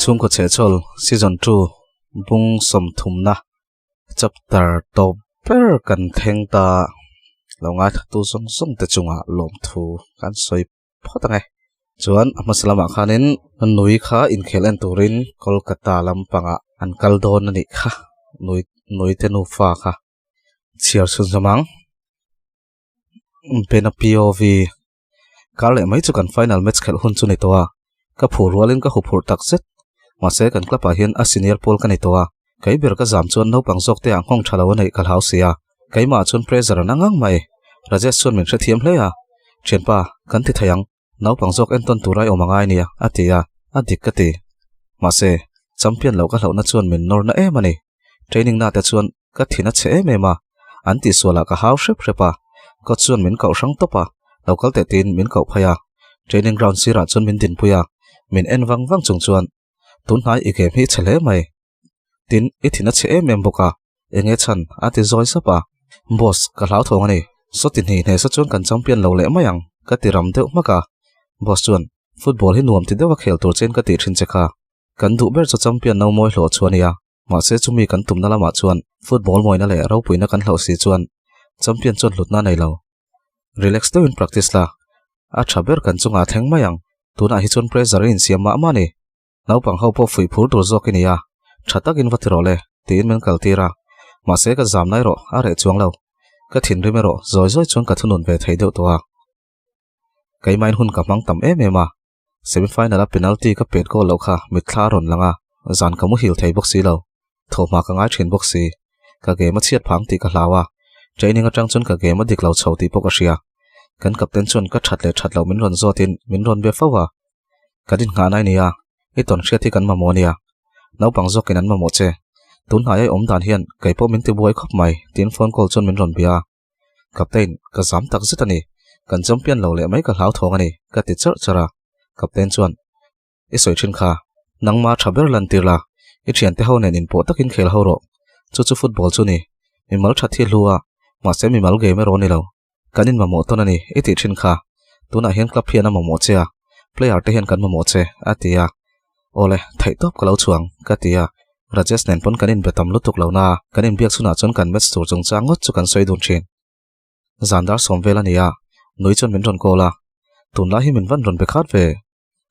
Chhungkaw Chhehchhawl Season 2 bung sawmthumna chapter tawp ber kan thleng ta lo ngaithla zawng zawng te chungah lawmthu kan sawi phawt ang e. Chuan a hmasa lamah khanin nui kha inkhel en turin Kolkata lampangah an kal dawn a nih kha nui nui te nufa kha chhiar chhun zawm ang. Bena POV kar leh mai chu kan final match khelh hun chu ni tawh a, ka phur rualin ka huphurh tak zet. Mahse kan club ah hian a senior pawl ka ni tawh a, kei ber ka zam chuan naupang zawk te ah nghawng tha lo a neih ka hlau si a. Keimah chuan pressure an ang ang mai. Rajesh chuan min hrethiam hle a, Thianpa, kan ti thei ang, naupang zawk entawn tur ai awm a ngai nia, a ti a, a dik ka ti. Mahse, champion loh ka hlauhna chuan min nawr na em a ni. Training na te chuan ka thin a chhe em em a, an tihsualah ka hau hrep hrep a, coach chuan min koh hrang tawp a, lo kal teh tiin min koh phei a. Training ground sirah chuan min dinpui a, min en vang vang chung chuan, Tunhnai i game hi i chhe hle mai. Tin, i thin a chhe em em bawk a, eng nge chhan? a ti zawi sap a. Boss, ka hlauthawng a ni. Sawti hni hne sa chuan kan champion lo leh mai ang, ka ti ram deuh hmak a. Boss chuan, Football hi nuam ti deuh a khel tur chein ka tih thin che kha. Kan duh ber chu champion no mawi hlawh chu a nia. Mahse chumi kan tumna lamah chuan football mawina leh ropuina kan hlauh si chuan champion chuan hlutna a nei lo. Relax deuhin practice la, a tha ber kan chungah a thleng mai ang. Tunah hi chuan pressure a insiam mah mah a ni. Naupang ho pawh fuih phur tur zawk i ni a, tha takin va ti rawh le, tiin min kal tir a. Mahse ka zam nai rawh, a reh chuang lo. Ka thinrim erawh zawi zawi chuan ka thunun ve thei deuh tawh a. Keimain hun ka hmang tam em em a, semi final a penalty ka pet goal loh kha mitthla a rawn lang a, zan ka muhil thei bawk si lo. Thawhhma ka ngai thin bawk si. Ka game a chhiat phang tih ka hlau a, training atang chuan ka game a dik lo chho tih pawh ka hria. Kan captain chuan ka that leh that loh min rawn zawtin min rawn be fo a. Kan inngah nai nia, i tawn hriat hi kan mamawh ania. Naupang zawkin an mamawh che. Tunhnai a i awm dan hian kei pawh min ti buai khawp mai, tiin phone call chuan min rawn bia a. Captain, ka zam tak zet a ni. Kan champion lo leh mai ka hlauthawng a ni, ka ti charh charh a. Captain chuan, I sawi thin kha, nangma tha ber lantir la, i thiante ho nen inpawh takin khel ho rawh. Chu chu football chu ni. Mimal that hi hlu a, mahse mimal game erawh a ni lo. Kan inmamawh tawn a ni, i tih thin kha. Tunah hian club hian a mamawh che a, player te hian kan mamawh che, a ti a. Awle, theihtawp ka lo chhuang, ka ti a. Rajesh nen pawn kan inbe tam lutuk lo na, kan inbiak chhunah chuan kan match tur chungchang ngawt chu kan sawi dun thin. Zan dar sawm vel a ni a, nui chuan min rawn call a. Tunlai hi min van rawn be khat ve.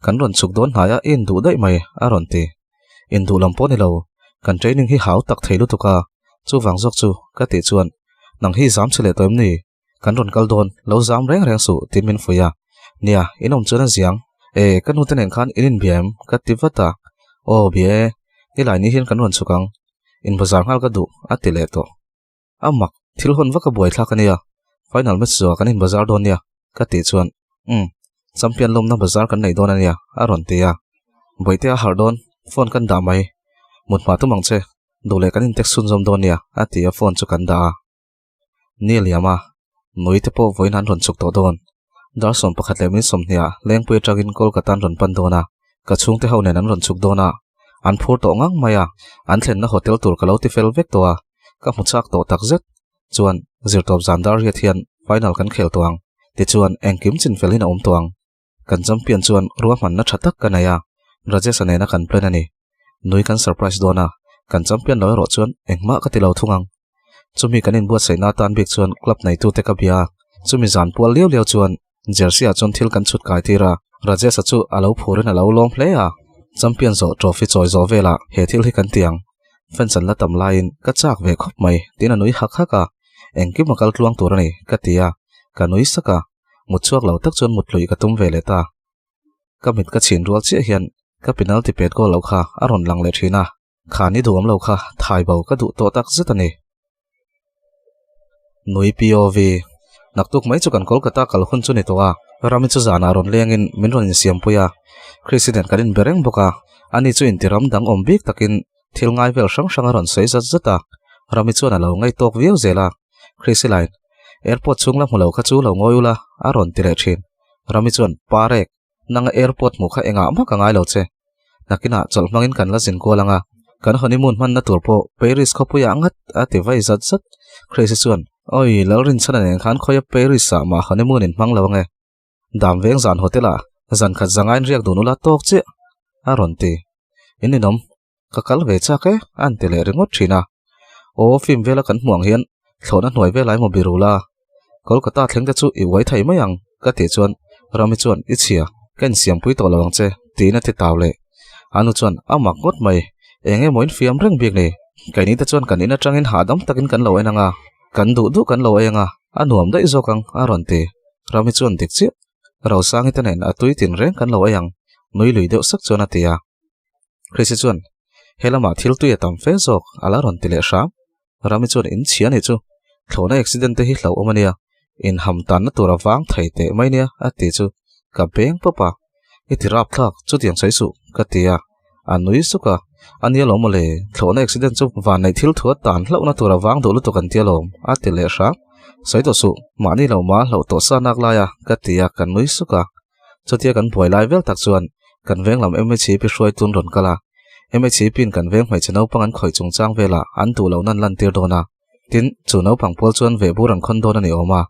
Kan rawn chhuk dawn hnai a, i induh daih mai, a rawn ti. Induh lam pawh ni lo, kan training hi hau tak thei lutuk a, chuvang zawk chu, ka tih chuan, Nang hi zam che leh tawh em ni? Kan rawn kal dawn, lo zam reng reng suh, tiin min fuih a. Nia, in awm chuan a ziang. E, ka nute nen khan in inbia em? ka ti vat a. Aw, bia e, nilai ni hian kan rawn chhuk ang. In bazar nghal ka duh, a ti leh tawh. A mak, thil hawn vak a buai thlak a nia, final match zuah kan in bazar dawn nia, ka tih chuan, Umm, champion lawmna bazar kan neih dawn a nia, a rawn ti a. Bawihte a harh dawn, phone kan dah mai. Mut hma tum ang che, duh leh kan in text chhunzawm dawn nia, a ti a phone chu kan dah a. Ni liam a, nui te pawh vawiin an rawn chhuk tawh dawn. Dar 11 leh min 20 ah Lengpui atangin Kolkata an rawn pan dawn a, ka chhungte ho nen an rawn chhuk dawn a, an phur tawh ngang mai a, an thlenna hotel tur ka lo ti fel vek tawh a, ka hmu chak tawh tak zet. Chuan, zirtawp zan dar riat hian final kan khel tawh ang, tichuan engkim chin fel in a awm tawh ang. Kan champion chuan ruahmanna tha tak ka nei a, Rajesh-a nena kan plan a ni. Nui kan surprise dawn a, kan champion lo erawh chuan engmah ka ti lo thung ang. Chumi kan inbuatsaihna atan bik chuan club neitute ka bia a, chumi zan pual liau liau chuan jersey-ah chuan thil kan chhut kai tir a, Rajesh-a chu a lo phurin a lo lawm hle a. Champion zawh trophy chawi zawh velah he thil hi kan ti ang. Fans an la tam laiin ka chak ve khawp mai tiin a nui hak hak a, engkim a kal tluang tur a ni ka ti a, ka nui sak a, mut chhuak lo tak chuan mut luih ka tum ve leh ta. Ka mit ka chhin rual chiah hian ka penalty pet goal lo kha a rawn lang leh thin a. Kha ni duhawm lo kha thai bo ka duh tawh tak zet a ni. Nui POV. Naktuk mai chu kan Kolkata kal hun chu ni tawh a, Rami chu zanah rawn lengin min rawn insiampui a, Chrissy nen kan inbe reng bawk a, ani chu intiram dang awm bik takin thil ngai vel hrang hrang a rawn sawi zat zat a, Rami chuan a lo ngaih tawk viau zel a, Chrissy lain, Airport chhung la hmu lo kha chu lo ngawi ula, a rawn ti leh thin. Rami chuan, Parek, nanga airport hmuh kha engah mah ka ngai lo che. Nakinah chawlh hmangin kan la zin kual ang a, kan honeymoon hmanna tur pawh Paris khawpuiah ngat a ti vai zat zat. Chris-i chuan, Awi, Lalrinchhana nen khan khawia Paris-ah mah honeymoon in hmang lo ang e. Dam veng zan hotel-ah zan khat zangain riak dun ula tawk chiah, a rawn ti. In ninawm, ka kal ve chak e, a an ti leh ringawt thin a. Aw, film vela kan hmuh ang hian thlawhna hnuai velai maw birul a, Kolkata thleng te chu i uai thei mai ang, ka tih chuan Rami chuan i chhia, ka insiampui tawh lo ang che, tiin a ti tau leh. Anu chuan a mak ngawt mai, eng emaw in fiam reng bik ni, keini te chuan kan in atangin hahdam takin kan lo en ang a, kan duh duh kan lo ei ang a, a nuam daih zawk ang, a rawn ti. Rami chuan dik chiah, Rosangi te nen a tui tin reng kan lo ei ang, nui lui deuh sak chuan a ti a. Chrissy chuan, He lamah thil tui a tam fe zawk, a la rawn ti leh hram. Rami chuan in chhia a nih chu, thlawhna accident te hi hlauhawm a nia, inham tanna tur a vang thei teh mai nia, a ti chu ka beng pawp a. I ti rap thlak, chutiang sawi suh, ka ti a. A nui suk a, A nia lawm mawle, thlawhna accident chu vanneih thil thu a tan hlauhna tur a vang duh lutuk an ti alawm, a ti leh hram. Sawi tawh suh, mahni lo mah hlauh tawh sa nak lai a, ka ti a, ka nui suk a. Chutia kan buai lai vel tak chuan kan veng lam MHEP hruaitun rawn kal a, MHEP in kan veng hmeichhe naupang an khawih chungchang velah an duh lohna an lantir dawn a, tin, chu naupang pawl chuan vehbur an khawn dawn a ni awm a,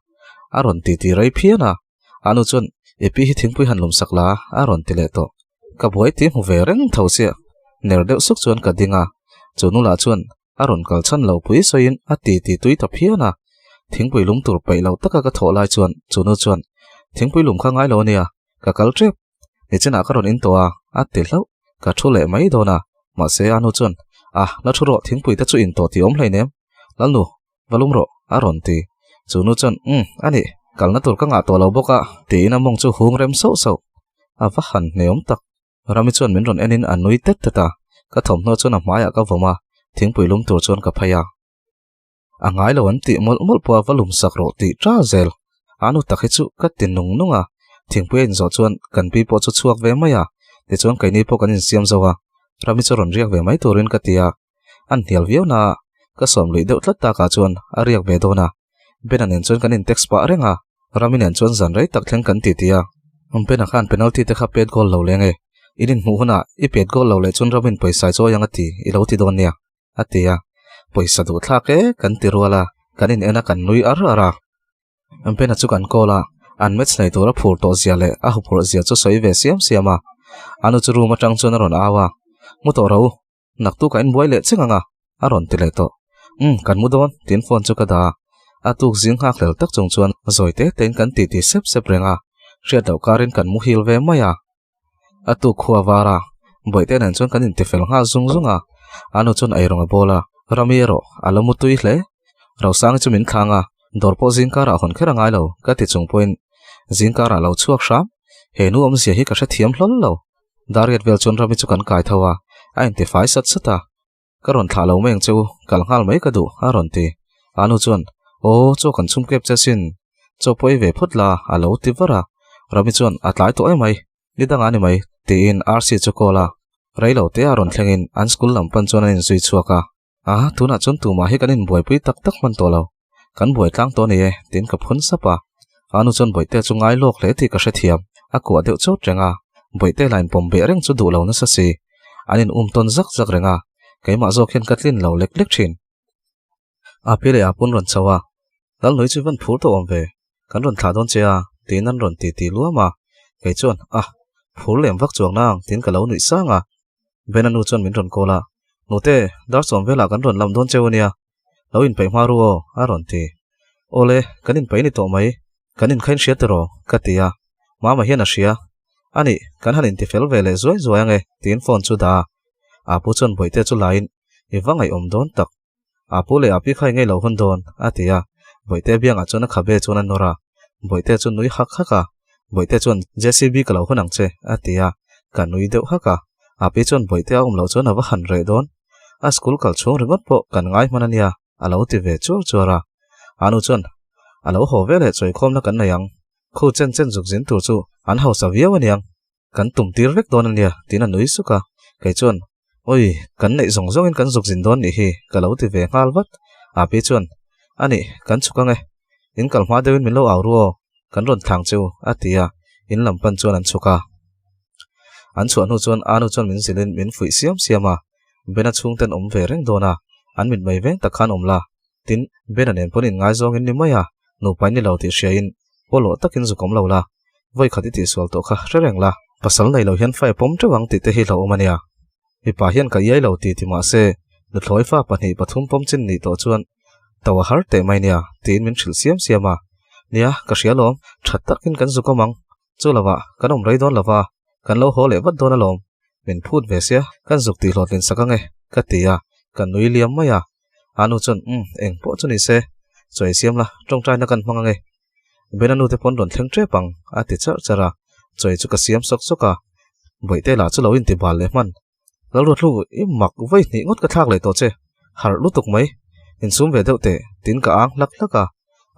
a rawn ti ti rei phian a. A nu chuan i pi hi thingpui han lum sak la a rawn ti leh tawh. Ka buai ti hmu ve reng tho chiah. Ner deuh suk chuan ka ding a, chu nu lah chuan a rawn kal chhan lo pui sawiin a ti ti tui ta phian a. Thingpui lum tur peih lo taka ka thawh lai chuan chu nu chuan thingpui lum kha ngai lo ania, ka kal tep. Nichinah ka rawn in tawh a, a ti hlauh. Ka thu leh mai dawn a, mahse a nu chuan a la thu rawh thingpui te chu in tawh tih awm hleinem. Lalnu, Va lum rawh, a rawn ti. Chu nu chuan, Umm, a nih, kalna tur ka ngah tawh lo bawk a, tiin a mawng chu hung rem sauh sauh. A va han hneawm tak. Rami chuan min rawn enin a nui tet tet a, ka thawmhnaw chuan a hmaiah ka vawm a, thingpui lum tur chuan ka phei a. A ngai lo an tih mawlh mawlh pawh a va lum sak rawh tih ta zel. A nu tak hi chu ka ti nung nung a, thingpui a inzawh chuan kan pi pawh chu chhuak ve mai a, tichuan keini pawh kan insiam zo a, Rami chu rawn riak ve mai turin ka ti a. An hnial viau na a, ka sawm luih deuh tlat takah chuan a riak ve dawn a. Bena nen chuan kan in text pah reng a, Rami nen chuan zan rei tak thleng kan ti ti a. Bena khan penalty te kha pet goal lo leng e, in inhmuh hunah i pet goal lo leh chuan Ramin pawisa i chawi ang a ti, i lo ti dawn nia, a ti a. Pawisa duh thlak e, kan ti rual a, kan in en a kan nui ar ar a. Bena chu kan call a, an match nei tura phur tawh zia leh a huphurh zia chu sawi ve siam siam a. Anu chu room atang chuan a rawn au a, Mu tawh ro, Naktuk a inbuai leh cheng ang a, a rawn ti leh tawh. Umm, kan mu dawn, tiin phone chu ka dah a. A tuk zing nghakhlel tak chung chuan zawi te tein kan titi sep sep reng a, hriat loh karin kan muhil ve mai a. A tuk khua var a, bawihte nen chuan kan intifel nghal zung zung a. A nu chuan eirawng a bawl a, Rami erawh a la mu tui hle. Rosangi chu min thlang a, dawr pawh zing karah hawn kher a ngai lo, ka ti chung pawhin zing karah lo chhuak hram. He nu awmzia hi ka hrethiam hlawl lo. Dariat vel chuan Rami chu kan kai tho a, a intifai sat sat a. Ka rawn thlah lo mai ang che u, kal nghal mai ka duh, a rawn ti. A nu chuan, Aw, chaw kan chhum kep che sin, chaw pawh ei ve phawt la, a lo ti var a. Rami chuan, A tlai tawh emai, ni dangah a ni mai, tiin RC chu call a. Rei lo te a rawn thlengin an school lam pan chuan an inzui chhuak a. A, tunah chuan tumah hi kan inbuaipui tak tak hman tawh lo. Kan buai tlang tawh a ni e, tiin ka phun sap a. A nu chuan Bawihte chu ngai lawk hle tih ka hrethiam. A kuah deuh chawt reng a, Bawihte la inpawm beh reng chu duh lo nasa si. An in um tawn zak zak reng a, keimah zawk hian ka tlin lo lek lek thin. A pi leh a pun rawn chho a, Lalnui chu van phur tawh awm ve, kan rawn thlah dawn che a, tiin an rawn ti ti luam a. Kei chuan, Ah, phur lem vak chuang nang, tiin ka lo nuih sang a. Bena nu chuan min rawn call a, Nute, dar sawm velah kan rawn lam dawn cheu ania, lo inpeih hma ru aw, a rawn ti. Awle, kan inpeih ni tawh mai, kan inkhain hria tiraw, ka ti a. Mama hian a hria. Anih, kan han intifel ve leh zuai zuai ange, tiin phone chu dah a. Apu chuan bawihte chu laiin, I va ngaihawm dawn tak. Apu leh Api kha i ngei lo hun dawn, a ti a. Bawihte biangah chuan a khabe chuan a nawr a. Bawihte chu nui hak hak a. Bawihte chuan, JCB ka lo hun ang che, a ti a. Ka nui deuh hak a. Api chuan Bawihte a awm loh chuan a va han reh dawn. A school kal chhung ringawt pawh kan ngai hman a nia, a lo ti ve chuar chuar a. Anu chuan, A lo haw veleh chawikhawmna kan nei ang. Khu chen chen zuk zin tur chu an hausa viau a niang. Kan tum tir vek dawn a nia, tiin a nui suk a. Kei chuan, Awi, kan neih zawng zawngin kan zuk zin dawn nih hi, ka lo ti ve nghal vat. Api chuan, A nih, kan chhuk ang e. In kal hma deuhin min lo au ru aw, kan rawn thlang che u, a ti a, in lam pan chuan an chhuk a. An chhuah hnu chuan Anu chuan min zilhin min fuih siam siam a, Bena chhungten awm ve reng dawn a, an mitmei veng tak khan awm la. Tin, Bena nen pawn inngaizawng in ni mai a, nupa in ni lo tih hriain pawlawh takin zuk awm lo la, vawi khat i tihsual tawh kha hre reng la. Pasal nei lo hian fa i pawm teuh ang tih te hi hlauhawm a nia. Mipa hian ka iai lo ti ti mahse, nuthlawi fa pahnih pathum pawm chin nih tawh chuan to a har teh mai nia tiin min hrilh siam siam a. Nia, ka hria lawm, tha takin kan zuk awm ang. Chu lovah, kan awm rei dawn lova, kan lo haw leh vat dawn alawm. Min phut ve sia, kan zuk tih hlawhtlin sak ang e, ka ti a, ka nui liam mai a. A nu chuan, Umm, eng pawh chu ni se, chawi siam la, tawngtaina kan hmang ang e. Bena nute pawn rawn thleng tep ang, a ti charh charh a. Chawi chu ka siam sawk sawk a, Bawihte lah chu lo inti bal leh hman. Lalruatlu, i mak vawi hnih ngawt ka thlak leh tawh che, harh lutuk mai, insum ve deuh teh, tiin ka ang hlak hlak a.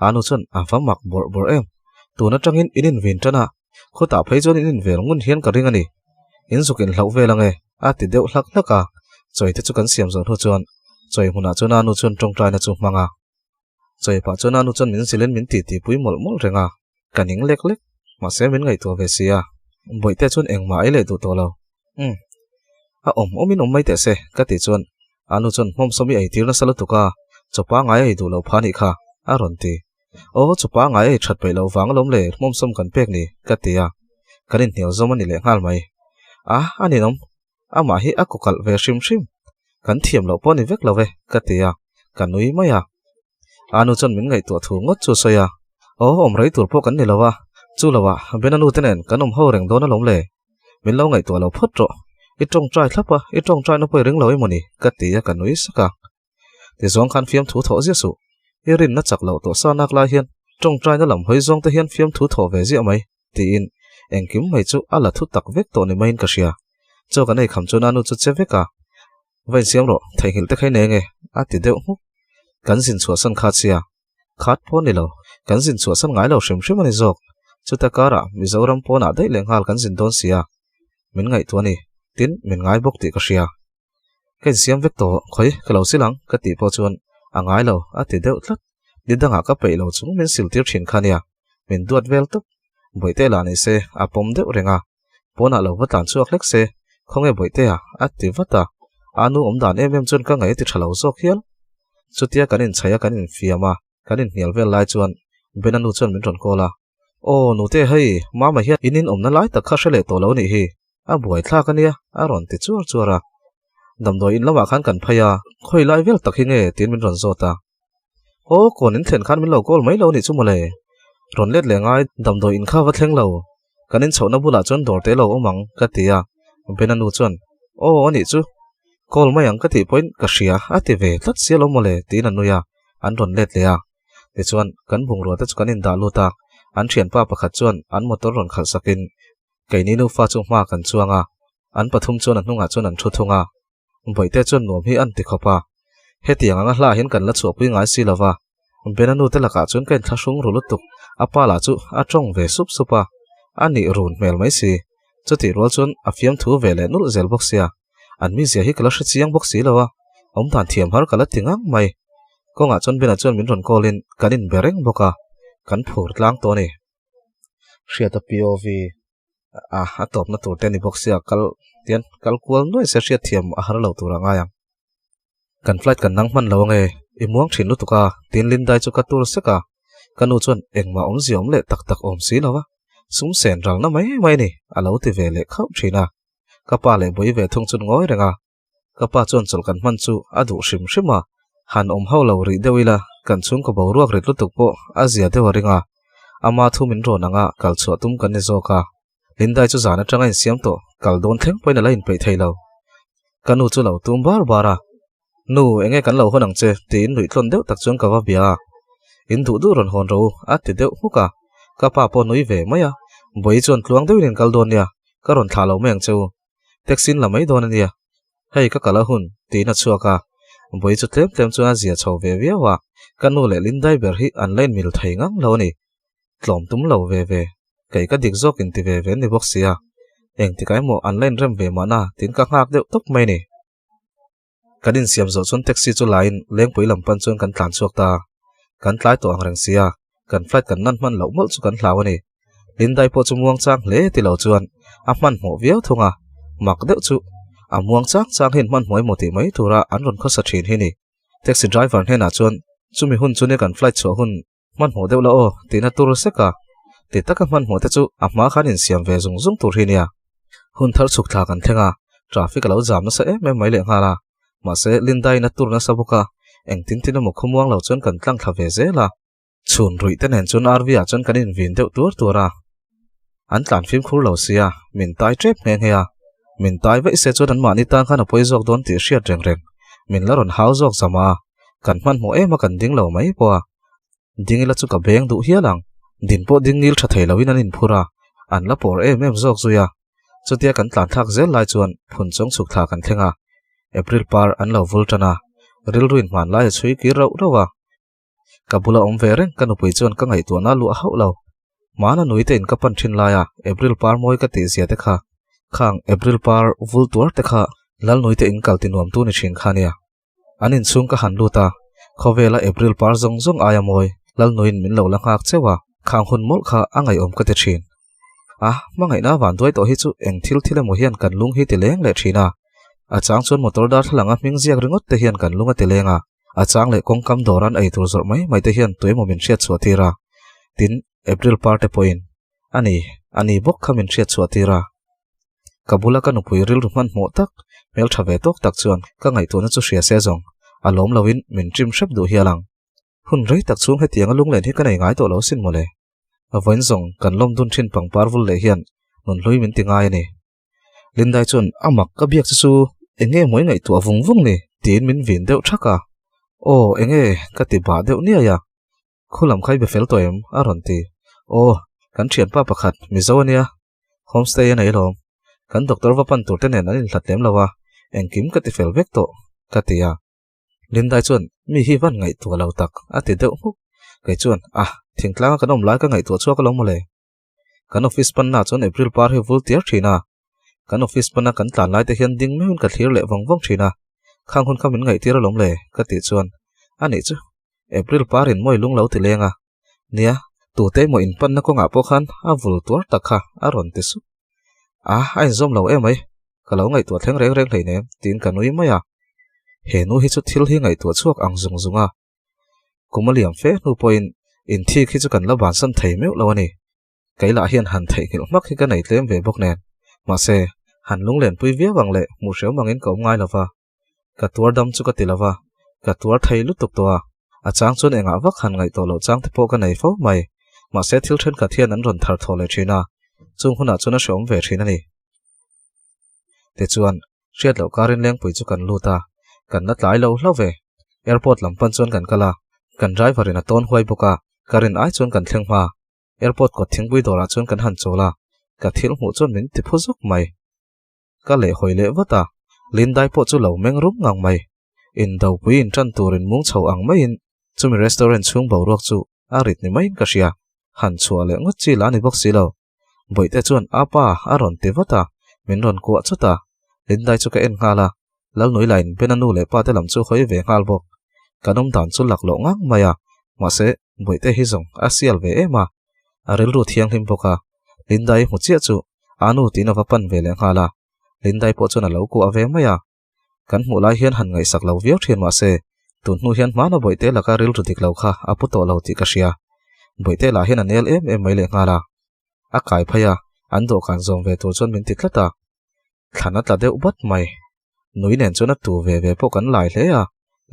A nu chuan a va mak bawrh bawrh em, tun atangin in invin tan a, khawtah phei chuan in invel ngun hian ka ring a ni, in zuk inhlauh vel ang e, a ti deuh hlak hlak a. Chawi te chu kan siam zawh hnu chuan chawi hmunah chuan a nu chuan tawngtaina chu hmang a. Chawi pah chuan a nu chuan min zilhin min titi pui mawlh mawlh reng a, ka ning lek lek, mahse min ngaihtuah ve si a, Bawihte chuan engmah ei leh duh tawh lo. Umm. A awm awmin awm mai teh se, ka tih chuan a nu chuan hmawmsawm i eitir nasa lutuk a, chawpa ngai a ei duh lo pha nih kha, a rawn ti. Aw, chawpa ngai a ei that peih loh vang alawm le hmawmsawm kan pek ni, ka ti a, kan inhnial zawm a ni leh nghal mai. A, a ninawm. Amah hi a kawkalh ve hrim hrim. Kan thiam loh pawh a ni vek lo e, ka ti a, ka nui mai a. A nu chuan min ngaihtuah thu ngawt chu a sawi a, Aw, awm rei tur pawh kan ni lo a, chu lo ah Bena nu te nen kan awm ho reng dawn alawm le. Min lo ngaihtuah lo phawt rawh. I tawngtai thlap a, i tawngtaina pawh i ring lo emaw ni? ka ti a, ka nui sak a. Tizawng khan fiamthu thawh ziah suh. I rinna chak loh tawh sa nak lai hian tawngtaina lam hawi zawng te hian fiamthu thawh ve ziah mai, tiin engkim mai chu a la thu tak vek tawh ni maiin ka hria. Chaw kan ei kham chuan a nu chu che vek a, Va insiam rawh, theihnghilh te kha i nei ange, a ti deuh hmuk. Kan zin chhuahsan kha chia. Khat pawh ni lo, kan zin chhuahsan ngai lo hrim hrim a ni zawk. Chuta karah Mizoram pawnah daih leh nghal kan zin dawn sia. Min ngaihtuah a ni, tin min ngai bawk tih ka hria. Ka insiam vek tawh, khawi ka lo sil ang ka tih pawh chuan a ngai lo a ti deuh tlat. Ni dangah ka peih lo chung min sil tir thin kha nia, min duat vel tawp. Bawihte lah ni se a pawm deuh reng a, pawnah lo va tlan chhuak hlek se, khawnge Bawihtea a ti vat a, a nu awm dan em em chuan ka ngaih a ti tha lo zawk hial. Chutia kan inchhaih a kan infiam a, kan inhnial vel lai chuan Bena nu chuan min rawn call a, Aw nute hei, mama hian in inawmna lai tak kha hre leh tawh lo nih hi, a buaithlak a nia a rawn ti chuar chuar a. Damdawi in lamah khan kan phei a, khawi lai vel tak hi nge tiin min rawn zawt a. Aw kawn in thlen khan min lo call mai lo nih chu mawle. Rawn let leh ngai damdawi in kha va thleng lo. Kan inchhohna bulah chuan dawr te lo awm ang ka ti a. Bena nu chuan Aw a nih chu. Call mai ang ka tih pawhin ka hria a ti ve tlat sia lo mawle tiin a nui a, an rawn let leh a. Tichuan kan bungrua te chu kan indah lut a, an thianpa pakhat chuan an motor rawn khalh sakin Keini nufa chu hma kan chuang a, an pathum chuan a hnungah chuan an thu thung a. Bawihte chuan nuam hi an ti khawp a, hetiang anga hla hian kan la chhuahpui ngai si lo va. Bena nute lakah chuan ka inthlahrung ru lutuk, a pa lah chu a tawng ve sup sup a, a nih run hmel mai si. Chutih rual chuan a fiamthu ve leh nulh zel bawk sia, an mizia hi ka la hre chiang bawk si lo a, awmdan thiam har ka la ti ngang mai. Kawngah chuan Bena chuan min rawn call in kan inbe reng bawk a, kan phur tlang tawh a ni. Hriata POV a a tawpna tur te a ni bawk sia kal tian kal kual nuai se hriat thiam a har lo tur a ngai ang. Kan flight kan nang hman lo ange i muang thin lutuk a tin Lindai chu ka tur sek a ka nu chuan engmah awmzia awm leh tak tak awm si lo a sum sen ralna mai mai a ni a lo ti ve leh khauh thin a ka pa leh Bawi ve thung chuan ngawi reng a. Ka pa chuan chawlh kan hman chu a duh hrim hrim a, han awm hauh lo rih deuh ila kan chhungkaw boruak rit lutuk pawh a zia deuh a ring a, ama thu min rawn anga kal chhuah tum kan ni zawk a. Lindai chu zan atanga insiam tawh kal dawn thleng pawhin a la inpeih thei lo. Ka nu chu lo tum bar bar a, Nu, enge kan lo hawn ang che? tiin nuih tlawn deuh tak chuan ka va bia a. In duh duh rawn hawn rawh u, a ti deuh hmuk a. Ka pa pawh nui ve mai a, Bawihi chuan tluang deuhin in kal dawn nia, ka rawn thlah lo mai ang che u. Taxi in la mai dawn a nia, hei ka kal a hun tiin a chhuak a, Bawi chu tlem tlem chuan a zia chho ve viau a, ka nu leh Lindai ber hi an la inmil thei ngang lo a ni. Tlawm tum lo ve ve, kei ka dik zawk inti ve ve an ni bawk sia, engtikah emaw an la inrem ve mahna tiin ka nghak deuh tawp mai a ni. Kan insiam zawh chuan taxi chu laiin Lengpui lam pan chuan kan tlan chhuak ta. Kan tlai tawh ang reng sia, kan flight kan nan hman loh mawlh chu kan hlau a ni. Lindai pawh chu muang chang hle ti lo chuan a hmanhmawh viau thung a. Mak deuh chu a muang chang chang hian hmanhmawh emaw tih mai tura an rawn khawsa thin hi ni. Taxi driver hnenah chuan chumi hun chu nia kan flight chhuah hun hmanhmawh deuh la aw tihna tur sek a, ti taka hmanhmawh te chu a hma khan insiam ve zung zung tur hi nia. Hun thar chhuk thla kan thleng a, traffic a lo zam nasa em em mai leh nghal a, mahse Linda-in a tur nasa bawk a, engtin tin emaw khawmuang lo chuan kan tlang thla ve zel a. Chhun ruih te nen chuan RV ah chuan kan invin deuh tuar tuar a, an tlan fimkhur lo sia, min tai tep nghe nghe a, min tai vaih se chuan anmahni tan khan a pawi zawk dawn tih hriat reng reng, min la rawn hau zawk zam a, kan hmanhmawh em a kan ding lo mai pawh a, ding ila chu ka beng duh hial ang, din pawh ding ngil tha thei loin an inphur a, an la pawr em em zawk zui a, chutia kan tlan thlak zel lai chuan phun chawng chhuk thla kan thleng a, April par an lo vul tan a, rilru inhmanlai a chhui kir rauh rauh a. Ka bula awm ve reng ka nupui chuan ka ngaihtuahna luah hauh lo. Hmana nuite in ka pan thin laia April par mawi ka tih zia te kha, khang April par vul tuar te kha lal nuite in kal ti nuam tu ni thin kha nia. An inchhung ka han lut a, khawvela April par zawng zawng aia mawi lal nuiin min lo la nghak cheuh a, khang hun mawlh kha a ngaihawm ka ti thin. A, hmangaihna van duai tawh hi chu eng thil thil emaw hian kan lung hi ti leng leh thin a. A chang chuan motor darthlalang a hming ziak ringawt te hian kan lung a ti leng a. A chang leh kawngkam dawran ei tur zawrh mai mai te hian tuemaw min hriat chhuah tir a, tin April par te pawhin a ni, a ni bawk kha min hriat chhuah tir a. Ka bula ka nupui rilru hmanhmawh tak, hmeltha ve tawk tak chuan ka ngaihtuahna chu hria se zawng, a lawm loin min ṭim hrep duh hial ang. Hun rei tak chhung hetianga lunglen hi ka nei ngai tawh lo sin mawle. Vawiin zawng kan lawm dun ṭhin pangpar vul leh hian nunhlui min ti ngai a ni. Lindai chuan a mak ka biak che chu eng nge mawi ngaihtuah vung vung ni tiin min vin deuh thak a. Aw eng nge ka ti bah deuh niai a. Khulam kha i be fel tawh em? a rawn ti. Aw kan thianpa pakhat Mizo a nia. Homestay a nei lawm. Kan doctor va pan tur te nen an inhlat lem lo a, engkim ka ti fel vek tawh ka ti a. Lindai chuan mi hi van ngaihtuah lo tak a ti deuh hmuk. Kei chuan ah thingtlanga kan awm lai ka ngaihtuah chhuak alawm mawle. Kan office panna chuan April par hi vul tiar thin a, kan office pana kan tlan lai te hian ding meuhin ka thlir leh vawng vawng thin a, khang hun kha min ngaihtir alawm le ka tih chuan a nih chu April par in mawi lung lo ti leng a, nia tute emaw in panna kawngah pawh khan a vul tuar tak kha a rawn ti sup. A, a inzawm lo emai, ka lo ngaihtuah thleng reng reng hleinem tiin ka nui mai a, he nu hi chu thil hi ngaihtuah chhuak ang zung zung a. Kum a liam fe hnu pawhin inthik hi chu kan la bansan thei meuh lo a ni. Kei lah hian han theihnghilh hmak hi ka nei tlem ve bawk nen. Mahse, han lunglenpui viau ang leh hmuh hreu mangin ka awm ngai lo va. Ka tuar dam chu ka ti lo va, ka tuar thei lutuk tawh a. A chang chuan engah vak han ngaih tawh loh chang te pawh ka nei fo mai. Mahse, thil thenkhat hian an rawn thar thawh leh thin a, chung hunah chuan a hrehawm ve thin a ni. Tichuan, Hriat loh karin lengpui chu kan lut a, kan la tlai lo hlauh ve. Airport lam pan chuan kan kal a, kan driver in a tawn huai bawk a, ka rin ai chuan kan thleng hma. Airport kawt thingpui dawrah chuan kan han chawl a, ka thil hmuh chuan min ti phu zawk mai. Ka leh hawi leh vat a, Lindai pawh chu lo meng rum ngang mai. Indopui in tan turin mung chho ang maiin chumi restaurant chhung boruak chu a rit ni maiin ka hria. Han chhuah leh ngawt chi la ni bawk si lo. Bawihte chuan a pa a rawn ti vat a, min rawn kuah chawt a. Lindai chu ka en nghal a, Lalnui lain Bena nu leh pa te lam chu hawi ve nghal bawk. Kan awm dan chu lak loh ngang mai a, mahse Bawihte hi zawng a sial ve em a, a rilru thianghlim bawk a. Lindai hmu chiah chu a nu tiin a va pan ve leh nghal a, Lindai pawh chuan a lo kuah ve mai a. Kan hmuh lai hian han ngaihsak lo viau thin mahse, tun hnu hian hmana Bawihte laka rilru dik lo kha a pu tawh lo tih ka hria. Bawihte lah hian a nel em em mai leh nghal a. A kai phei a, an dawhkan zawm ve tur chuan min ti tlat a. Thlan a tla deuh bat mai. Nui nen chuan a tu ve ve pawh kan lai hle a,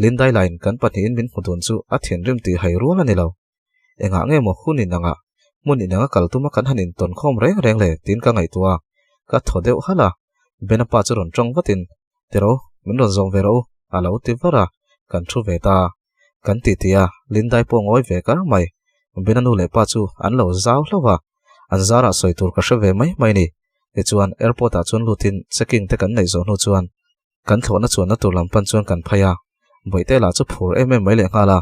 Lindai lain kan pahnihin min hmu dun chu a thinrim tih hai rual a ni lo. Engah nge maw hun inangah, hmun inanga kal tuma kan han intawn khawm reng reng le tiin ka ngaihtuah a, ka thaw deuh halh a. Bena pa chu rawn tawng vatin, Tiro, min rawn zawm ve rawh u, a lo ti var a, kan thu ve ta. Kan ti ti a, Lindai pawh ngawi ve kar mai. Bena nu leh pa chu an lo zau hlauh a, an zarah sawi tur ka hre ve mai mai ni. Tichuan, airport ah chuan lutin checking te kan neih zawh hnu chuan Kan thlawhna chuanna tur lam pan chuan kan phei a, Bawihte lah chu phur em em mai leh nghal a,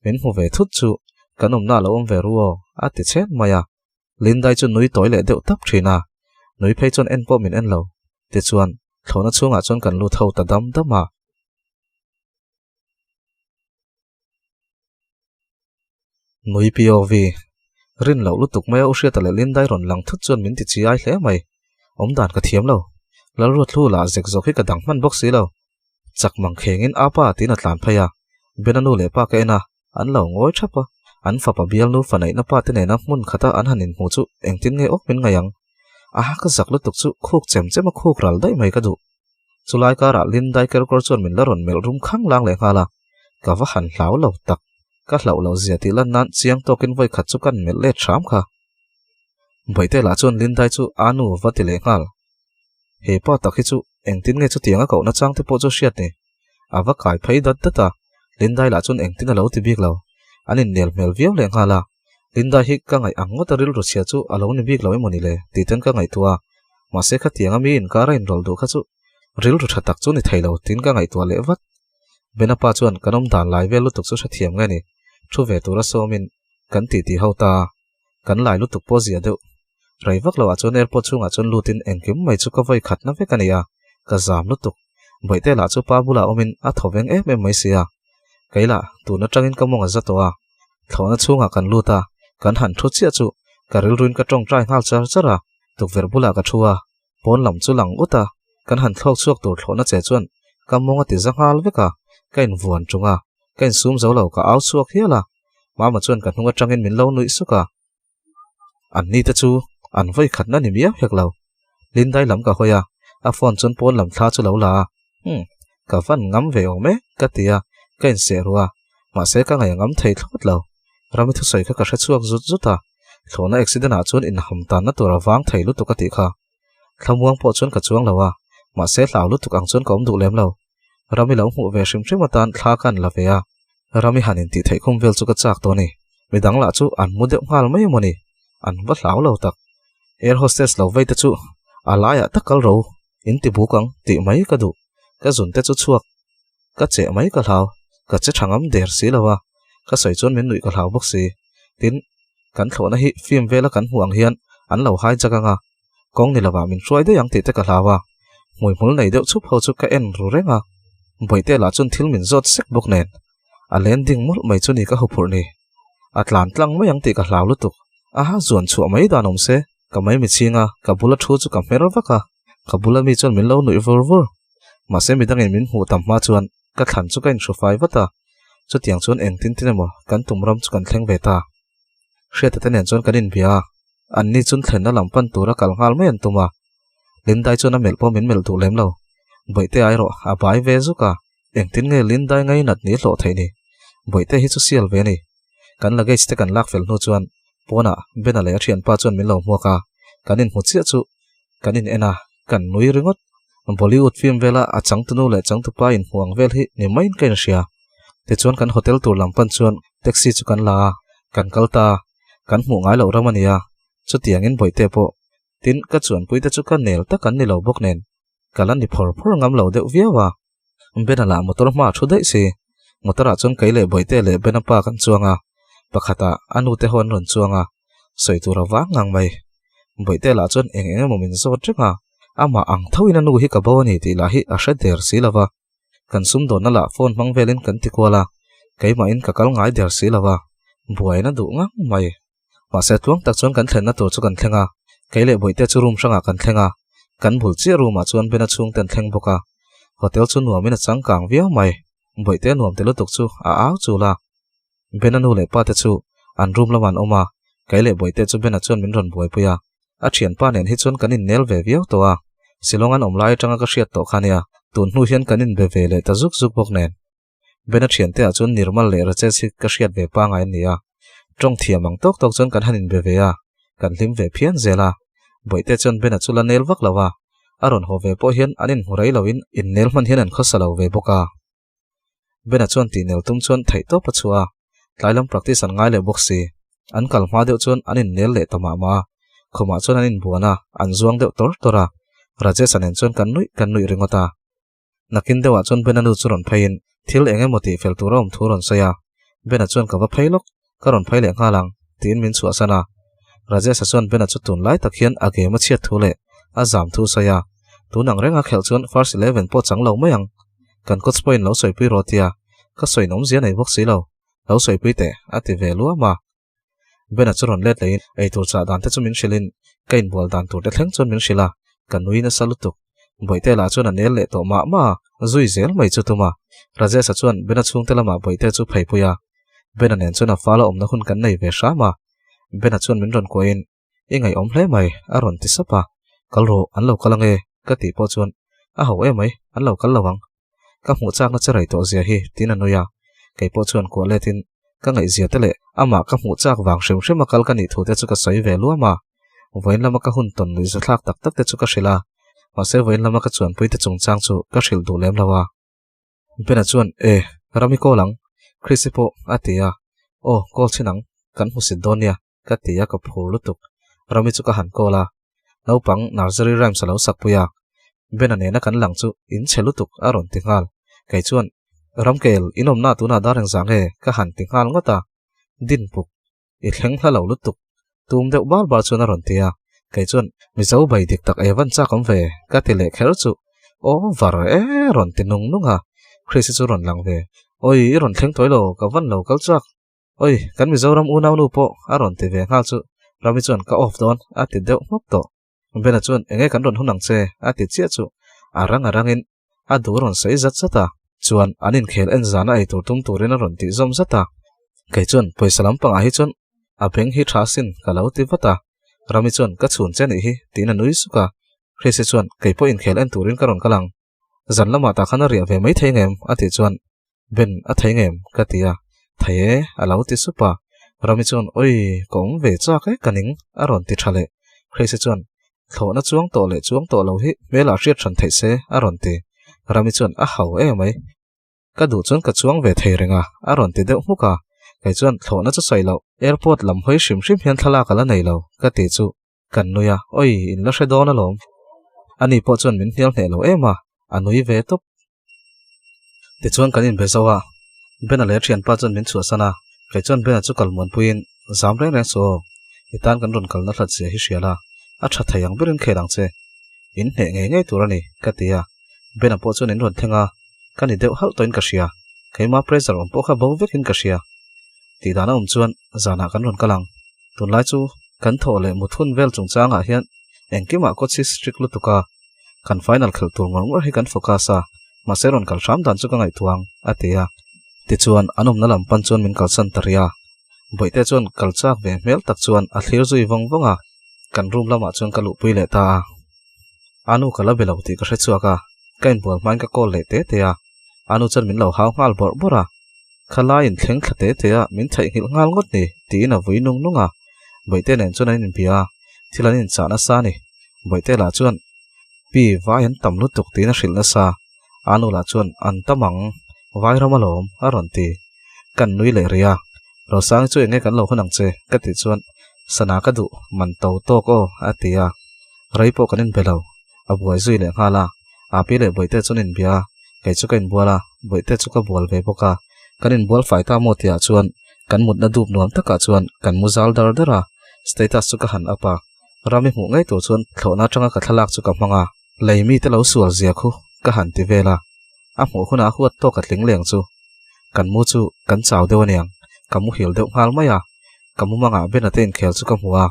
min hmu ve thut chu kan awmna a lo awm ve ru aw a ti chhen mai a, Lindai chu nui tawi leh deuh tap thin a, nui phei chuan en pawh min en lo, tichuan thlawhna chhungah chuan kan lut ho ta dam dam a. Nui POV, Rin loh lutuk mai a u Hriata leh Lindai rawn lang thut chuan min ti chi ai hle mai. Awm dan ka thiam lo. Lalruathlu lah zek zawk hi ka dang hman bawk si lo. Chak mang khengin a pa tiin a tlan phei a, Bena nu leh pa ka en a, an lo ngawi thap a. An fapa bialnu fa neihna pa te nena hmun khata an han inhmuh chu engtin nge awk min ngaih ang? Aha ka zak lutuk chu khuk chem chem a khuk ral daih mai ka duh. Chulai karah Lindai Kerkawr chuan min la rawn melh rum khang lang leh nghal a, ka va han hlau lo tak. Ka hlauh loh zia tih lan nan chiang tawkin vawi khat chu kan melh let hram kha. Bawihte lah chuan Lindai chu a nu va ti leh nghal. He pa tak hi chu engtin nge chutianga kohna chang te pawh chu hriat ni? A va kai phei dat dat a, Lindai lah chuan engtin a lo ti bik lo. An innel hmel viau leh nghal a, Lindai hi ka ngaih ang ngawt a rilru chhia chu a lo ni bik lo emaw ni le tih ten ka ngaihtuah a, mahse khatianga mi inkar a inrawlh duh kha chu rilru tha tak chu ni thei lo tiin ka ngaihtuah leh vat. Bena pa chuan kan awm dan lai vel lutuk chu hrethiam nge ni? Thu ve tura sawmin kan titi ho ta a, kan lai lutuk pawh zia deuh. Rei vak loah chuan airport chhungah chuan lutin engkim mai chu ka vawi khatna vek a ni a, ka zam lutuk. Bawihte lah chu pa bulah awmin a thaw veng em em mai si a. Kei lah tun atangin ka mawng a za tawh a, thlawhna chhungah kan lut a, kan han thu chiah chu ka rilruin ka tawngtai nghal char char a, tukverh bulah ka thu a, Pawn lam chu lang ut a, kan han thlawk chhuak tur thlawhna che chuan ka mawng a ti za nghal vek a, ka invuan tung a, ka insum zo lo ka au chhuak hial a, Mama chuan ka hnung atangin min lo nuih suk a. An ni te chu an vawi khatna ni miau hek lo. Lindai lam ka hawi a, a phone chuan pawn lam thla chu lo la a, Umm, ka van ngam ve awm e, ka ti a, ka inseh ruh a, mahse ka ngaih a ngam thei thlawt lo. Rami thusawi kha ka hre chhuak zut zut a, thlawhna accident ah chuan inham tanna tur a vang thei lutuk a tih kha. Thlamuang pawh chuan ka chuang lo a, mahse hlau lutuk ang chuan ka awm duh lem lo. Rami lo hmuh ve hrim hrim atan thla ka an la ve a, Rami han intih theih khum vel chu ka chak tawh a ni. Midang lah chu an mu deuh nghal mai emaw ni, an va hlau lo tak. Air hostess lo vei te chu a laiah tak kal ro, in ti buk ang tih mai ka duh. Ka zun te chu chhuak Ka cheh mai ka hlau, ka che tha ngam der si lo a, ka sawi chuan min nuih ka hlau bawk si. Tin, kan thlawhna hi film vela kan hmuh ang hian an lo hijack anga, kawng ni lovah min hruai daih ang tih te ka hlau a. Hmuihmul nei deuh chhup ho chu ka en ru reng a, Bawihte lah chuan thil min zawt sek bawk nen, a landing mawlh mai chu ni ka huphurh ni. A tlan tlang mai ang tih ka hlau lutuk. Aha, zuan chhuah mai dan awm se, ka mai mi chhing a, ka bula thu chu ka hmer vak a, ka bula mi chuan min lo nuih vur vur. Mahse midangin min hmuh tam hma chuan ka thlan chu ka inhru fai vat a, chutiang chuan engtin tin emaw kan tum ram chu kan thleng ve ta. Hriata te nen chuan kan inbia a, anni chun thlenna lam pan tura kal nghal mai an tum a. Lindai chuan a melh pawh min melh duh lem lo. Bawihte ai rawh, a bai ve zuk a, engtin nge Lindai ngainat ni hlawh theih ni? Bawihte hi chu sial ve a ni. Kan luggage te kan lak fel hnu chuan pawnah Bena leh a thianpa chuan min lo hmuak a, kan inhmu chiah chu kan in en a, kan nui ringawt. Bollywood film vela a changtunu leh changtupa inhmuh ang vel hi ni maiin ka inhria. Tichuan kan hotel tur lam pan chuan taxi chu kan la a, kan kal ta a, kan hmuh ngai loh ram a ni a, chutiangin bawihte pawh tin ka chuanpui te chu ka nel tak an ni lo bawk nen ka la ni phawr phawr ngam lo deuh viau a. Bena lah motor hma a thu daih si. Motor ah chuan kei leh Bawihte leh Bena pa kan chuang a, pakhat ah a nu te ho an rawn chuang a, sawi tur a vang ngang mai. Bawihte lah chuan eng eng emaw min zawt reng a, amah ang tho in a nu hi ka bo a ni tih lah hi a hre der si lo va. Kan sumdawnna lah phone hmang velin kan ti kual a, keimah in ka kal ngai der si lo va, buaina duh ngang mai. Mahse tluang tak chuan kan thlenna tur chu kan thleng a, kei leh Bawihte chu room hrangah kan thleng a, kan bul chiah room ah chuan Bena chhungte an thleng bawk a, hotel chu nuamin a changkang viau mai, Bawihte nuam te lutuk chu a au chul a, Bena nu leh pa te chu an room lamah an awm a, kei leh Bawihte chu Bena chuan min rawn buaipui a, a thianpa nen hi chuan kan innel ve viau tawh a, Shillong an awm lai atanga ka hriat tawh kha nia, tun hnu hian kan inbe ve leh ta zuk zuk bawk nen. Bena thiante ah chuan Nirmal leh Rajesh hi ka hriat ve pangai an ni a, tawng thiam ang tawk tawk chuan kan han inbe ve a, kan hlim ve phian zel a. Bawihte chuan Bena chu la nel vak lo a, a rawn haw ve pawh hian an inhmu rei loin innel hman hian an khawsa lo ve bawk a. Bena chuan tihnel tum chuan theih tawp a chhuah a, tlai lam practice an ngai leh bawk si. An kal hma deuh chuan an innel leh ta mah mah a, khumah chuan an inbuan a, an zuang deuh tawr tawr a, Rajesh-a nen chuan kan nuih kan nuih ringawt a. Nakin deuhah chuan Bena nu chu rawn pheiin thil eng emaw tih fel tura awm thu rawn sawi a, Bena chuan ka va phei lawk, ka rawn phei leh nghal ang, tiin min chhuahsan a. Rajesh-a chuan Bena chu tunlai tak hian a game a chhiat thu leh a zam thu sawi a, tun ang renga khelh chuan first eleven pawh chang lo mai ang, kan coach pawhin lo sawipui rawh tia ka sawi nawmzia nei bawk si lo, lo sawipui teh, a ti ve luam a. Bena chu rawn let lehin eitur chah dan te chu min hrilhin ka inbual dan tur te thleng chuan min hrilh a, ka nui nasa lutuk. Bawihte lah chuan a nel leh tawh mah mah a, zui zel mai chu tum a. Rajesh-a chuan Bena chhungte lamah Bawihte chu pheipui a. Bena nen chuan a fala awmna hun kan nei ve hram a. Bena chuan min rawn kuahin, I ngaihawm hle mai, a rawn ti sap a. Kal rawh, an lo kal ange, ka tih pawh chuan, A ho em mai, an lo kal lo ang. Ka hmuh chakna che rei tawh zia hi, tiin a nui a. Kei pawh chuan kuah letin, ka ngaihzia te leh amah ka hmuh chak vang hrim hrima kal ka nih thu te chu ka sawi ve luam a. Vawiin lama ka hun tawn nuih zathlak tak tak te chu ka hrilh a, mahse vawiin lama ka chuanpui te chungchang chu ka hrilh duh lem lo a. Bena chuan, E, Rami call ang, Chrissy pawh a ti a. Aw, call chhin ang, kan hmusit dawn nia, ka ti a, ka phur lutuk. Rami chu ka han call a, naupang nursery rhymes a lo sakpui a, Bena nena kan lang chu in chhe lutuk a rawn ti nghal. Kei chuan, Ramkel, in awmna tunah dar engzah nge? ka han ti nghal ngawt a, din puk i thleng hla lo lutuk tum deuh bar bar chuan a rawn ti a, kei chuan, Mizo bai dik tak e van chak awm ve ka ti leh kher chu over e rawn ti nung nung a, Chrissy chu rawn lang ve, Awi i rawn thleng tawi lo, ka van lo kal chak. Oi, kan Mizoram unaunu pawh a rawn ti ve nghal chu Rami chuan ka off dawn a ti deuh hmawk tawh. Bena chuan enge kan rawn hun ang che a ti chiah chu a rang a rangin a duh rawn sawi zat zat a. Chuan an inkhel en zana ei tur tum turin a rawn tih zawm zat a. Kei chuan pawisa lampangah hi chuan a beng hi tha sin ka lo ti vat a. Rami chuan ka chhun che nih hi tiin a nui suk a. Chrissy chuan kei pawh inkhel en turin ka rawn kal ang. Zan lamah tah khan a riah ve mai thei ngem? a tih chuan, Ben, a thei ngem? ka ti a. Thei e, a lo ti sup a. Rami chuan, Oi, ka awm ve chak e, ka ning, a rawn ti tha leh. Chrissy chuan, Thlawhna chuang tawh leh chuang tawh lo hi hmelah hriat hran theih se, a rawn ti. Rami chuan, A hau e mai. Ka duh chuan ka chuang ve thei reng a, a rawn ti deuh hmuk a. Kei chuan, Thlawhna chu sawi loh, airport lam hawi hrim hrim hian thlalak a la nei lo, ka ti chu. Kan nui a, Oi, in la hre dawn alawm. Ani pawh chuan min hnial hneh lo em a, a nui ve tawp. Tichuan kan inbe zo a, Bena leh a thianpa chuan min chhuahsan a, kei chuan Bena chu kal muanpuiin, Zam reng reng suh aw, i tan kan rawn kalna hlat zia hi hria la, a tha thei ang berin khel ang che. In hneh ngei ngei tur a ni, ka ti a. Bena pawh chuan in rawn thleng a, ka ni deuh halh tawhin ka hria, keima pressure awm pawh kha bo vekin ka hria. Tih dan a awm chuan zanah kan rawn kal ang. Tunlai chu kan thawh leh mut hun vel chungchangah hian engkimah coach hi strict lutuk a, kan final khelh tur ngawr ngawr hi kan focus a, mahse rawn kal hram dan chu ka ngaihtuah ang, a ti a. Tichuan an awmna lam pan chuan min kalsan ta rih a, Bawihte chuan kal chak ve hmel tak chuan a thlir zui vawng vawng a, kan room lamah chuan ka luhpui leh ta a. A nu ka la be lo tih ka hre chhuak a, ka inbual hmain ka call leh te te a, a nu chuan min lo hau nghal bawrh bawrh a, Khalai in thleng thla te te a min theihnghilh nghal ngawt ni tiin a vui nung nung a, Bawihte nen chuan an inbia a, thil an inchah nasa a ni. Bawihte lah chuan Pi, vai an tam lutuk tiin a hrilh nasa, a nu lah chuan An tam ang, vai ram alawm a rawn ti. Kan nui leh rih a, Rosangi chu enge kan lo hawn ang che ka tih chuan Sana ka duh man to tawk aw a ti a, rei pawh kan inbe lo, a buai zui leh nghal a. Api leh Bawihte chuan inbia a, kei chu ka inbual a, Bawihte chu ka bual ve bawk a. Kan inbual fai ta maw tihah chuan kan mutna dup nuam takah chuan kan mu zal dar dar a, status chu ka han up a. Rami hmuh ngei tur chuan thlawhna atanga ka thlalak chu ka hmang a, lei mite lo sual zia khu ka han ti vel a, a hmuh hunah huat tawk a tling leng chu. Kan mu chu kan chau deuh aniang, ka muhil deuh nghal mai a, ka mumangah Bena te inkhel chu ka hmu a,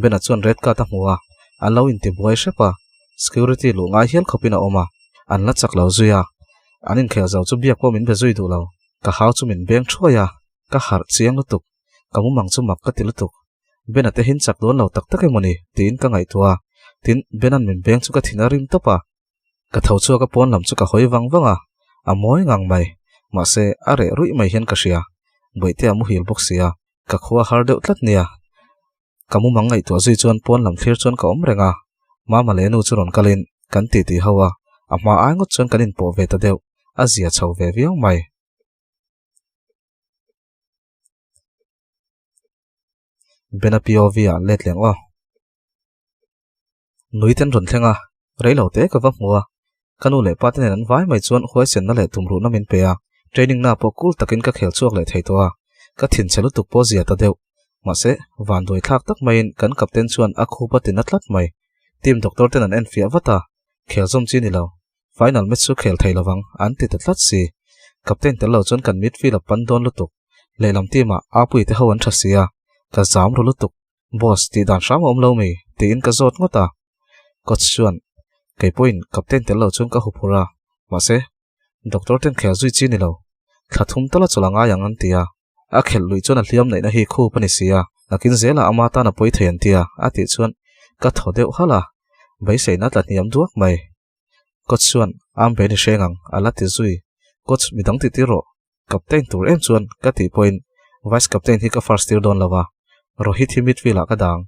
Bena chuan red card a hmu a, an lo intibuai hrep a. Security luh ngai hial khawpin a awm a, an la chak lo zui a, an inkhel zo chu biak pawh min be zui duh lo. Ka hau chu min beng thuai a, ka harh chiang lutuk, ka mumang chu mak ka ti lutuk. Bena te hin chak dawn lo tak tak emaw ni tiin ka ngaihtuah a, tin Bena'n min beng chu ka thin a rim tawp a. Ka tho chhuak a pawn lam chu ka hawi vang vang a, a mawi ngang mai, mahse a reh ruih mai hian ka hria, Bawihtea muhil bawk sia, ka khua har deuh tlat nia. Ka mumang ngaihtuah zui chuan pawn lam thlir chuan ka awm reng a, Mama leh nu chu rawn kalin kan titi ho a, a hma ai ngawt chuan kan inpawh ve ta deuh, a zia chho ve viau mai. Bena POV ah let leng aw. Nui ten rawn thleng a, rei lo te ka va hmu a, ka nu leh pa te nen an vai mai chuan huaisenna leh tumruhna min pe a, training na pawh cool takin ka khel chhuak leh thei tawh a, ka thinchhe lutuk pawh zia ta deuh. Mahse, vanduai thlak tak maiin kan captain chuan a khup a tina tlat mai. Team doctor ten an enfiah vat a, khel zawm chi ni lo, final match chu khel thei lovang an ti ta tlat si. Captain tel lo chuan kan midfield a pan dawn lutuk, lehlam team ah Apuii te ho an tha si a, ka zam ru lutuk. Boss, tih dan hram a awm lo mi? tiin ka zawt ngawt a. Coach chuan, Kei pawhin captain tel lo chuan ka huphurh a, mahse, doctor ten khel zui chi ni lo. Thla thum tala chawlh a ngai ang an ti a. A khelh luih chuan a hliam neihna hi khup a ni si a, nakin zelah ama tan a pawi thei an ti a, a tih chuan ka thaw deuh halh a, beiseina tla hniam duak mai. Coach chuan am ve ni hreng ang, a la ti zui. Coach midang ti tir rawh, captain tur em chuan ka tih pawhin vice captain hi ka first tir dawn lo a, Rohit hi midfield ah ka dang,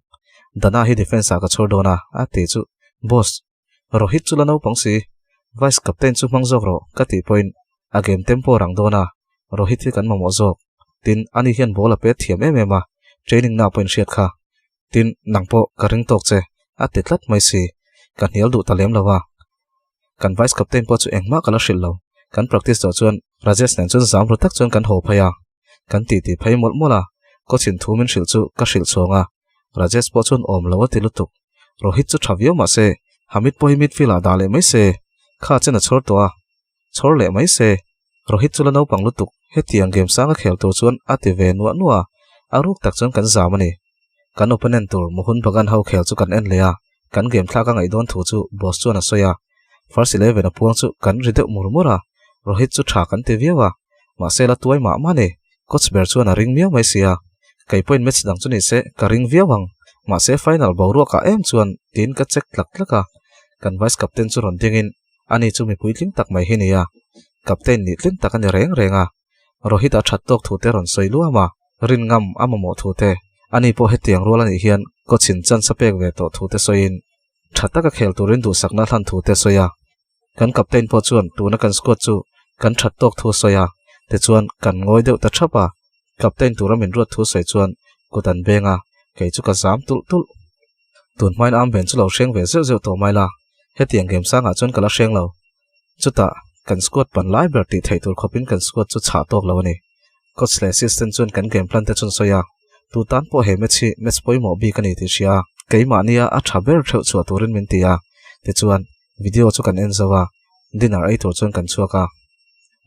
Dana hi defence ah ka chhawr dawn a, a ti chu boss, Rohit chu la naupang si, vice captain chu hmang zawk rawh ka tih pawhin a game tempo rang dawn a, Rohit hi kan mamawh zawk. Tin, ani hian ball a pet thiam em em a, training na pawhin hriat kha. Tin, nang pawh ka ring tawk che, a ti tlat mai si. Ka hnial duh ta lem lo a. Kan vice captain pawh chu engmah ka la hrilh lo. Kan practice tawh chuan Rajesh nen chuan zam ru tak chuan kan haw phei a. Kan titi phei mawlh mawlh a, coach in thu min hrilh chu ka hrilh chhuang a. Rajesh pawh chuan awm lo a ti lutuk. Rohit chu tha viau mah se, Hamid pawh hi midfield ah dah leh mai se. Kha chen a chhawr tawh a, chhawr leh mai se. Rohit chu la naupang lutuk, hetiang game sanga khel tur chuan a ti ve nuah nuah a, a ruk tak chuan kan zam a ni. Kan opponent tur Mohun Bagan ho khel chu kan en leh a, kan game thlak a ngaih dawn thu chu boss chuan a sawi a. First eleven a puang chu kan ri deuh mur mur a, Rohit chu tha kan ti viau a, mahse la tuai mah mah a ni. Coach ber chuan a ring miau mai si a, kei pawhin match dang chu ni se ka ring viau ang, mahse final boruak ah em chuan tiin ka check tlak tlak a, kan vice captain chu rawn dingin Ani chu mipui tling tak mai hi nia, captain nih tling tak a ni reng reng a. Rohit a that tawk thu te rawn sawi luam a, rin ngam a mamawh thu te, ani pawh hetiang rual a nih hian coach in chance a pek ve tawh thu te sawiin tha taka khel turin duhsakna hlan thu te sawi a. Kan captain pawh chuan tuna kan squad chu kan that tawk thu a sawi a, tichuan kan ngawi deuh ta thap a. Captain tura min ruat thu sawi chuan kut an beng a, kei chu ka zam tulh tulh. Tun hmain armband chu lo hreng ve zeuh zeuh tawh mai la, hetiang game sangah chuan ka la hreng lo. Chutah, kan squad pan lai ber tih theih tur khawpin kan squad chu chhah tawk lo a ni. Coach leh assistant chuan kan game plan te chun sawi a, tu tan pawh he match hi match pawimawh bik a ni tih hria a, keimahnia a tha ber theuh chhuah turin min ti a, tichuan, video chu kan en zo a, dinner ei tur chuan kan chhuak a.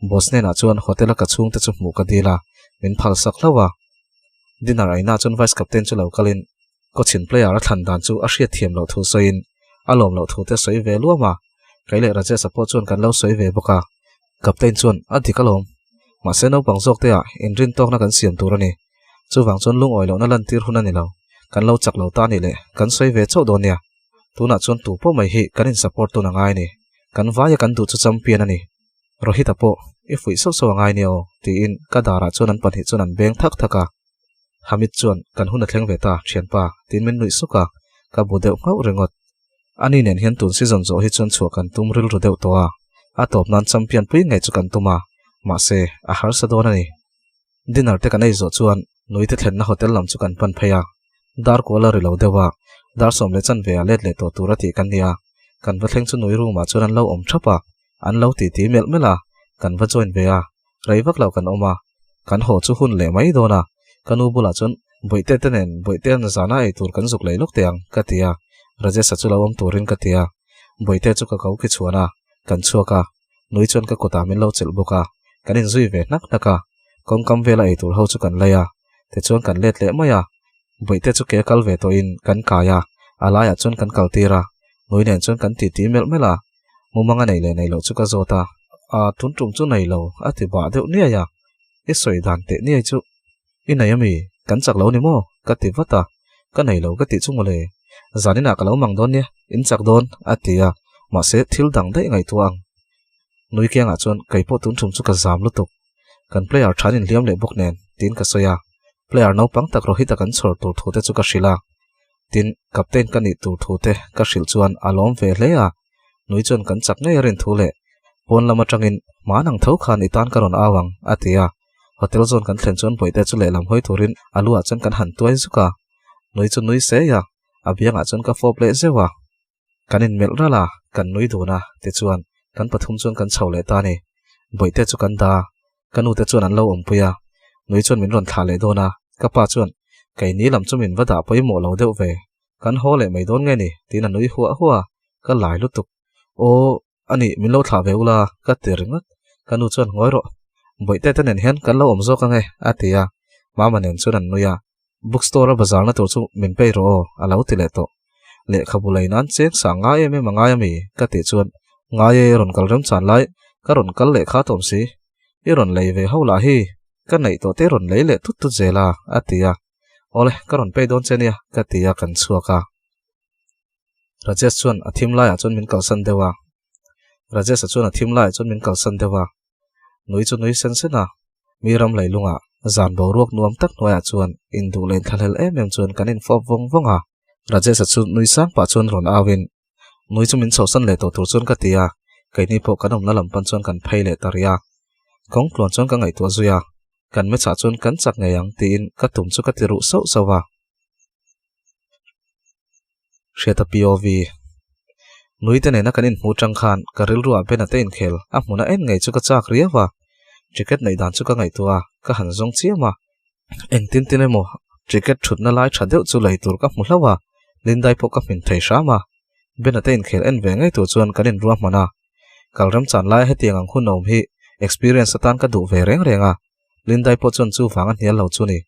Boss hnenah chuan hotel a ka chhungte chu hmuh ka dil a, min phalsak hlauh a. Dinner eina chuan vice captain chu lo kalin Coachin player a thlan dan chu a hriat thiam loh thu sawiin a lawm loh thu te sawi ve luam a, kei leh Rajesh-a pawh chuan kan lo sawi ve bawk a. Captain chuan a dik alawm. Mahse naupang zawk te ah inrin tawkna kan siam tur a ni. Chuvang chuan lungawi lohna lantir hun a ni lo. Kan lo chak lo ta nih leh kan sawi ve chauh dawn nia. Tunah chuan tu pawh mai hi kan in support tun a ngai a ni. Kan vaia kan duh chu champion a ni. Rohit-a pawh i fuih sauh sauh a ngai nia aw, tiin ka darah chuan an pahnih chuan an beng thak thak a. Hamid chuan, Kan hun a thleng ve ta, thianpa, tiin min nuih suk a, ka bu deuh nghauh ringawt. Ani nen hian tun season zawh hi chuan chhuah kan tum rilru deuh tawh a, a tawp nan champion pui ngei chu kan tum a, mahse, a harsa dawn a ni. Dinner te kan ei zawh chuan Nuite thlenna hotel lam chu kan pan phei a, dar kual a ri lo deuh a, dar 10 15 ah let leh tawh tur a tih kan ni a, kan va thleng chu nui room ah chuan an lo awm thap a, an lo titi melh melh a, kan va join ve a, rei vak lo kan awm a, kan haw chu hun leh mai dawn a, ka nu bulah chuan Bawihte te nen Bawihte an zana ei tur kan zuk lei lawk teh ang ka ti a, Rajesh-a chu lo awm turin ka ti a, Bawihte chu ka ko ki chhuan a, kan chhuak a, nui chuan ka kutah min lo chelh bawk a, kan inzui ve hnak hnak a, kawngkam vela ei tur ho chu kan lei a, tichuan kan let leh mai a, Bawihte chu ke kal ve tawhin kan kai a, a laiah chuan kan kal tir a, nui nen chuan kan titi melh melh a, mumang a nei leh nei loh chu ka zawt a, a tun tum chu nei lo a ti bah deuh niai a, i sawi dan teh niai chu i nei ami, kan chak lo ni maw? ka ti vat a, ka nei lo ka tih chu mawle, zaninah ka lo mang dawn nia, in chak dawn a ti a, mahse thil dang daih ngaihtuah ang. Nui kiangah chuan kei pawh tun tum chu ka zam lutuk, kan player than inhliam leh bawk nen tiin ka sawi a, player naupang tak Rohit-a kan chhawr tur thu te chu ka hrilh a, Tin, captain ka nih tur thu te ka hrilh chuan a lawm ve hle a, nui chuan kan chak ngei a rin thu leh pawn lam atangin hman ang tho khan i tan ka rawn au ang a ti a. Hotel zawn kan thlen chuan bawihte chu lehlam hawi turin a luah chuan kan han tuai zuk a, nui chu nui sei a, a biangah chuan ka fawp leh zeuh a. Kan inmelh ralh a, kan nui dun a, tichuan kan pathum chuan kan chho leh ta a ni. Bawihte chu kan da a, ka nute chuan an lo awmpui a, nui chuan min rawn thlah leh dawn a, ka pa chuan keini lam chu min va dah pawimawh lo deuh ve, kan haw leh mai dawn nge ni? tiin a nui huah huah a, ka lai lutuk. Aw, a nih, min lo thlah ve ula, ka ti ringawt. Ka nu chuan ngawi rawh, Bawihte te nen hian kan lo awm zawk ange, a ti a, Mama nen chuan an nui a. Bookstore a bazarna tur chu min pei rawh aw, a lo ti leh tawh. Lehkhabu lei nan cheng sang ngai em em a ngai ami? Ka tih chuan, Ngai e, rawn kal remchan lai, ka rawn kal leh kha tawm si. I rawn lei ve ho lah hi, ka neih tawh te rawn lei leh tut tut zel a, a ti a. Awle, ka rawn pei dawn che nia, ka ti a, kan chhuak a. Rajesh chuan a thim laiah chuan min kalsan deuh a. Rajesh-a chuan a thim laiah chuan min kalsan deuh a. Nui chu nui sen sen a, mi ram leilungah zan boruak nuam tak hnuaiah chuan induh leh inthlahlel em em chuan kan infawp vawng vawng a. Rajesh-a chu nui sang pah chuan rawn au in, Nui chu min chhohsan leh tawh tur chuan ka ti a, keini pawh kan awmna lam pan chuan kan phei leh ta rih a. Kawng tluan chuan ka ngaihtuah zui a, kan match-ah chuan kan chak ngei ang tiin ka tum chu ka ti ruh sauh sauh a. Hriata POV. Nuite nena kan inhmuh chang khan ka rilruah Ben-a te inkhel a hmuna en ngei chu ka chak riau a, ticket neih dan chu ka ngaihtuah a, ka han zawng chiam a. Engtin tin emaw ticket thutna lai tha deuh chu lei tur ka hmu hlauh a, Lindai pawh ka hmin thei hram a. Ben-a te inkhel en ve ngei tur chuan kan inruah hman a. Kal remchan laia hetiang ang hun awm hi experience atan ka duh ve reng reng a, Lindai pawh chuan chu vang a hnial lo chu ni.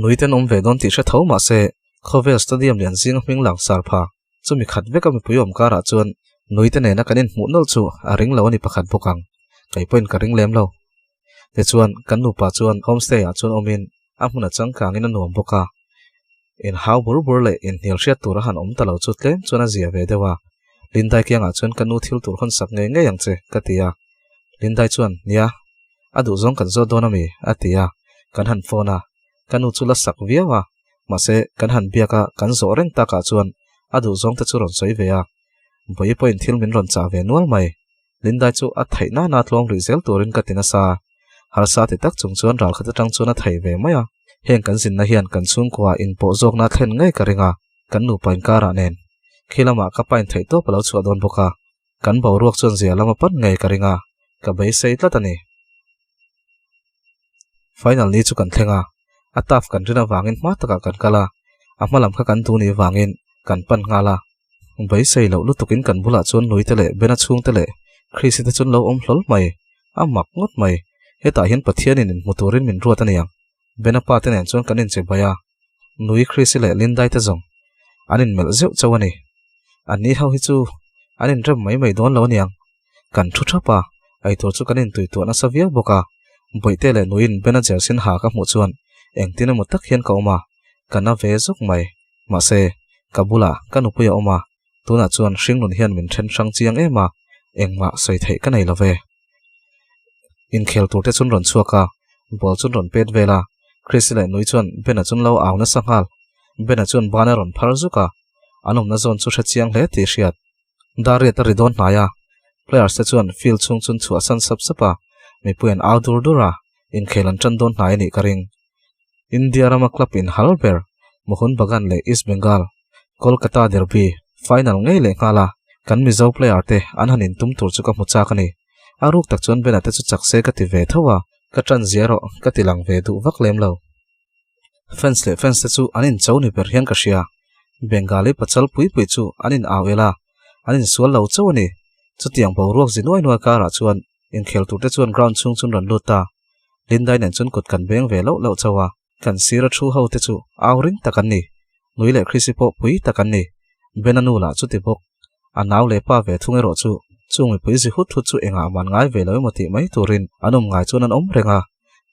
Nui ten awm ve dawn tih hre tho mah se, khawvel stadium lian zinga hming lang sar pha, chumi khat veka mipui awm karah chuan nui te nena kan inhmuh nawlh chu a ring lo a ni pakhat bawk ang. Kei pawhin ka ring lem lo. Tichuan, kan nupa chuan homestay ah chuan awmin a hmun a changkangin a nuam bawk a. Inhau bur bur leh inhnial hriat tur a han awm ta lo chu tlem chuan a zia ve deuh a. Lindai kiangah chuan ka nu thil tur hawn sak ngei ngei ang che, ka ti a. Lindai chuan, Nia, A duh zawng kan zawt dawn a mi? a ti a, kan han phone a, ka nu chu la sak viau a, mahse kan han biak a kan zawh reng takah chuan a duh zawng te chu rawn sawi ve a, Bawihi pawhin thil min rawn chah ve nual mai, Lindai chu a theih nana tlawm rih zel turin ka ti nasa, harsa ti tak chung chuan ral khat atang chuan a thei ve mai a, heng kan zinna hian kan chhungkua inpawh zawkna thlen ngei ka ring a, kan nupa inkarah nen khi lamah ka pain theih tawp a lo chhuah dawn bawk a. Kan boruak chuan zia lama pan ngei ka ring a, ka beisei tlat a ni. Final ni chu kan thleng a, a taf kan rin avangin hma takah kan kal a, a hma lam kha kan duh ni vangin kan pan nghal a. Beisei loh lutukin kan bulah chuan Nuite leh Bena chhungte leh Chrissy te chuan lo awm hlawl mai, a mak ngawt mai. Hetah hian Pathianin inhmu turin min ruat a niang. Bena pa te nen chuan kan inche bai a, Nui Chrissy leh Lindai te zawng an inmelh zeuh chauh a ni. An ni ho hi chu an inrem mai mai dawn lo aniang. Kan thu thap a, eitur chu kan intuituah nasa viau bawk a. Bawihte leh Nuiin Bena Jersin ha ka hmuh chuan engtin emaw tak hian ka awm a, ka na ve zawk mai. Mahse, ka bulah ka nupui a awm a, tunah chuan hringnun hian min then hrang chiang em a, engmah sawi theih ka nei lo ve. Inkhel tur te chuan rawn chhuak a, ball chuan rawn pet vel a, Chrissy leh Nui chuan Bena chuan lo au nasa nghal. Bena chuan ban a rawn phar zuk a, an awmna zawn chu hre chiang hle tih hriat. Dariat a ri dawn hnai a, players te chuan field chhung chuan chhuah san sap sap a, mipui an au dur dur a, inkhel an tan dawn hnai a nih ka ring. India rama club inhal ber Mohun Bagan leh East Bengal, Kolkata derby, final ngei leh nghal a, kan Mizo player te an han intum tur chu ka hmu chak a ni. A ruk tak chuan Bena te chu chak se ka ti ve tho a, ka tan zia erawh ka ti lang ve duh vak lem lo. Fans leh fans te chu an incho ni ber hian ka hria. Bengali pachal pui pui chu an in au el a, an insual lo chauh a ni. Chutiang boruak zi nuai nuai karah chuan inkhel tur te chuan ground chhung chun rawn lut ta. Lindai nen chuan kut kan beng ve loh loh chauh a, kan sira thu ho te chu au ring tak an ni. Nui leh Chrissy pawh pui tak an ni. Bena nu lah chuti bawk. A nau leh pa ve thung erawh chu chung mipui zi hut hut chu engah man ngai ve lo emaw tih mai turin an awm ngai chuan an awm reng a,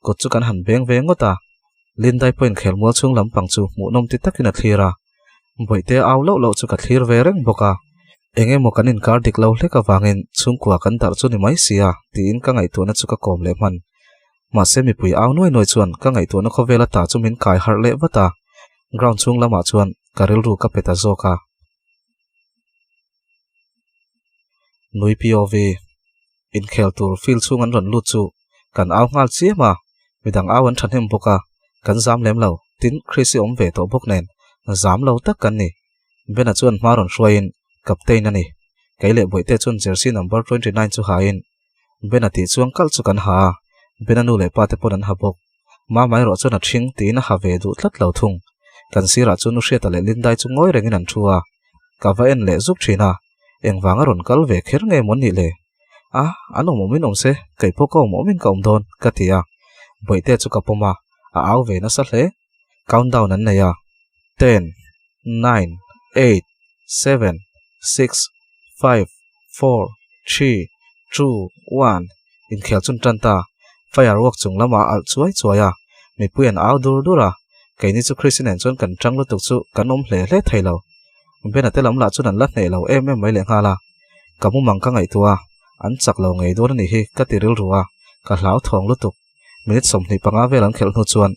kut chu kan han beng ve ngawt a. Lindai pawhin khelmual chhung lampang chu hmuhnawm ti takin a thlir a, Bawihte au loh loh chu ka thlir ve reng bawk a, eng emaw kan inkar dik lo hlek avangin chhungkua kan darh chu ni mai sia tiin ka ngaihtuahna chu ka kawm leh hman. Mahse mipui au nuai nuai chuan ka ngaihtuahna khawvela ta chu min kai harh leh vat a, ground chhung lamah chuan ka rilru ka pe ta zawk a. Nui POV, Inkhel tur field chhung an rawn lut chu kan au nghal chiam a, midang au an thahnem bawk a, kan zam lem lo, tin Chris-i awm ve tawh bawk nen zam lo tak kan ni. Ben-a chuan hma rawn hruaiin captain a ni. Kei leh Bawihte chuan jersey number 29 chu hain Ben-a tih chuang kalh chu kan ha a, Ben-a nu leh pa te pawn an ha bawk. Mama erawh chuan a ṭhing tiin a ha ve duh tlat lo thung. Kan sirah chuan U Hriata leh Lindai chu ngawi rengin an ṭhu a, ka va en leh zuk ṭhin a, engvanga rawn kal ve kher nge maw nih le? A, an awm awmin awm se, kei pawh ka awm awmin ka awm dawn, ka ti a. Bawihte chu ka pawm a, a au ve nasa hle. Countdown an nei a, ten, nine, eight. 7, 6, 5, 4, 3, 2, 1 Inkhel chun tan ta. Firework chung lamah a alh chuai chuai a, mipui an au dur dur a, keini chu Chrissy nen chuan kan tang lutuk chu kan awm hle hle thei lo. Bena te lam lah chuan an la hneh lo em em mai lehnghal a, ka mumang ka ngaihtuah a, an chak lo ngei dawn a nih hi ka ti rilru a, ka hlau thawng lutuk. Minute 25 vel an khelh hnu chuan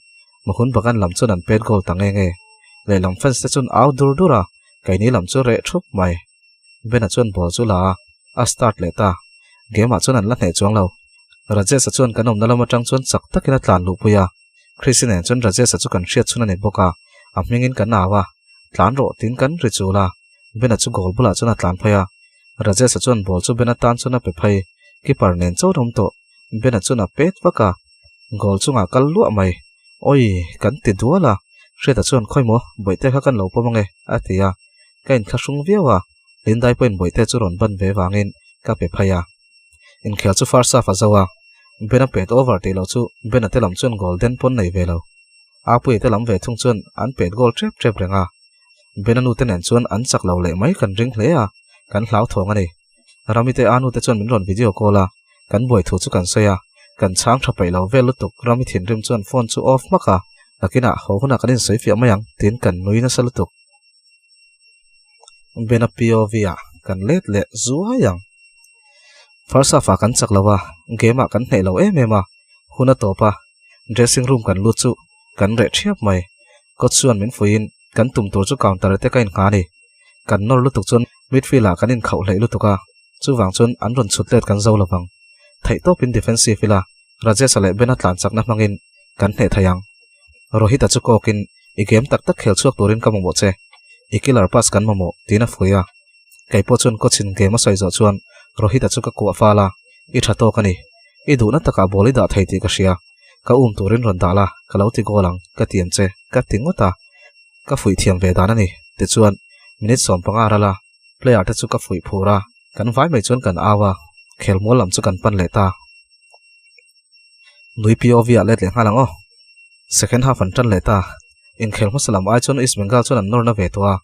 Mohun Bagan lam chuan an pet goal ta nge nge. Lehlam fans te chuan au dur dur a, keini lam chu reh thup mai. Bena chuan ball chu la a, a start leh ta. Game ah chuan an la hneh chuang lo. Rajesh-a chuan kan awmna lam atang chuan chak takin a tlan luhpui a. Chrissy nen chuan Rajesh-a chu kan hriat chhun a ni bawk a, a hmingin kan au a, tlan rawh tiin kan ri chul a. Bena chu goal bulah chuan a tlan phei a. Rajesh-a chuan ball chu Bena tan chuan a pe phei. Keeper nen chawn awm tawh. Bena chuan a pet vak a, goal chungah kal luah mai. Awi, kan ti dual a. Hriata chuan khawi maw, bawihte kha kan lo pawm ange, a ti a. Ka inthlahrung viau a, Lindai pawhin bawihte chu rawn ban ve vangin ka pe phei a. Inkhel chu first half a zo a, Bena pet over tih loh chu Bena te lam chuan goal den pawn nei ve lo. Apuia te lam ve thung chuan an pet goal tep tep reng a. Bena nu te nen chuan an chak lo leh mai kan ring hle a, kan hlauthawng a ni. Rami te anu te chuan min rawn video call a, kan buai thu chu kan sawi a, kan chhang tha peih lo vel lutuk Rami thinrim chuan phone chu off hmak a, nakinah haw hunah kan insawi fiah mai ang tiin kan nui nasa lutuk. Bena POV ah kan let leh zuai ang. First half ah kan chak lo a, game ah kan hneh lo em em a, hun a tawp a, dressing room kan lut chu kan reh thiap mai. Coach chuan min fuihin kan tum tur chu counter te ka inngha a ni. Kan nawr lutuk chuan midfield ah kan inkhauh hleih lutuk a, chuvang chuan an rawn chhut let kan zo lovang. Theihtawpin defensive ila Rajesh-a leh Bena tlan chakna hmangin kan hneh thei ang. Rohit-a chu kawkin, I game tak tak khel chhuak turin ka mamawh che. I killer pass kan mamawh, tiin a fui a. Kei pawh chuan coach-in game a sawi zawh chuan Rohit-a chu ka kuah fal a, I tha tawk a ni. I duhna takah ball i dah thei tih ka hria. Ka um turin rawn dah la, ka lo ti goal ang, ka ti em che, ka ti ngawt a. Ka fuih thiam ve dan a ni. Tichuan, minute 15 ral a, player te chu ka fuih phur a, kan vai mai chuan kan au a, khelmual lam chu kan pan leh ta. Nui POV ah let leh nghal ang aw. Second half an tan leh ta. Inkhel hmasa lam ai chuan East Bengal chuan an nawrna ve tawh a.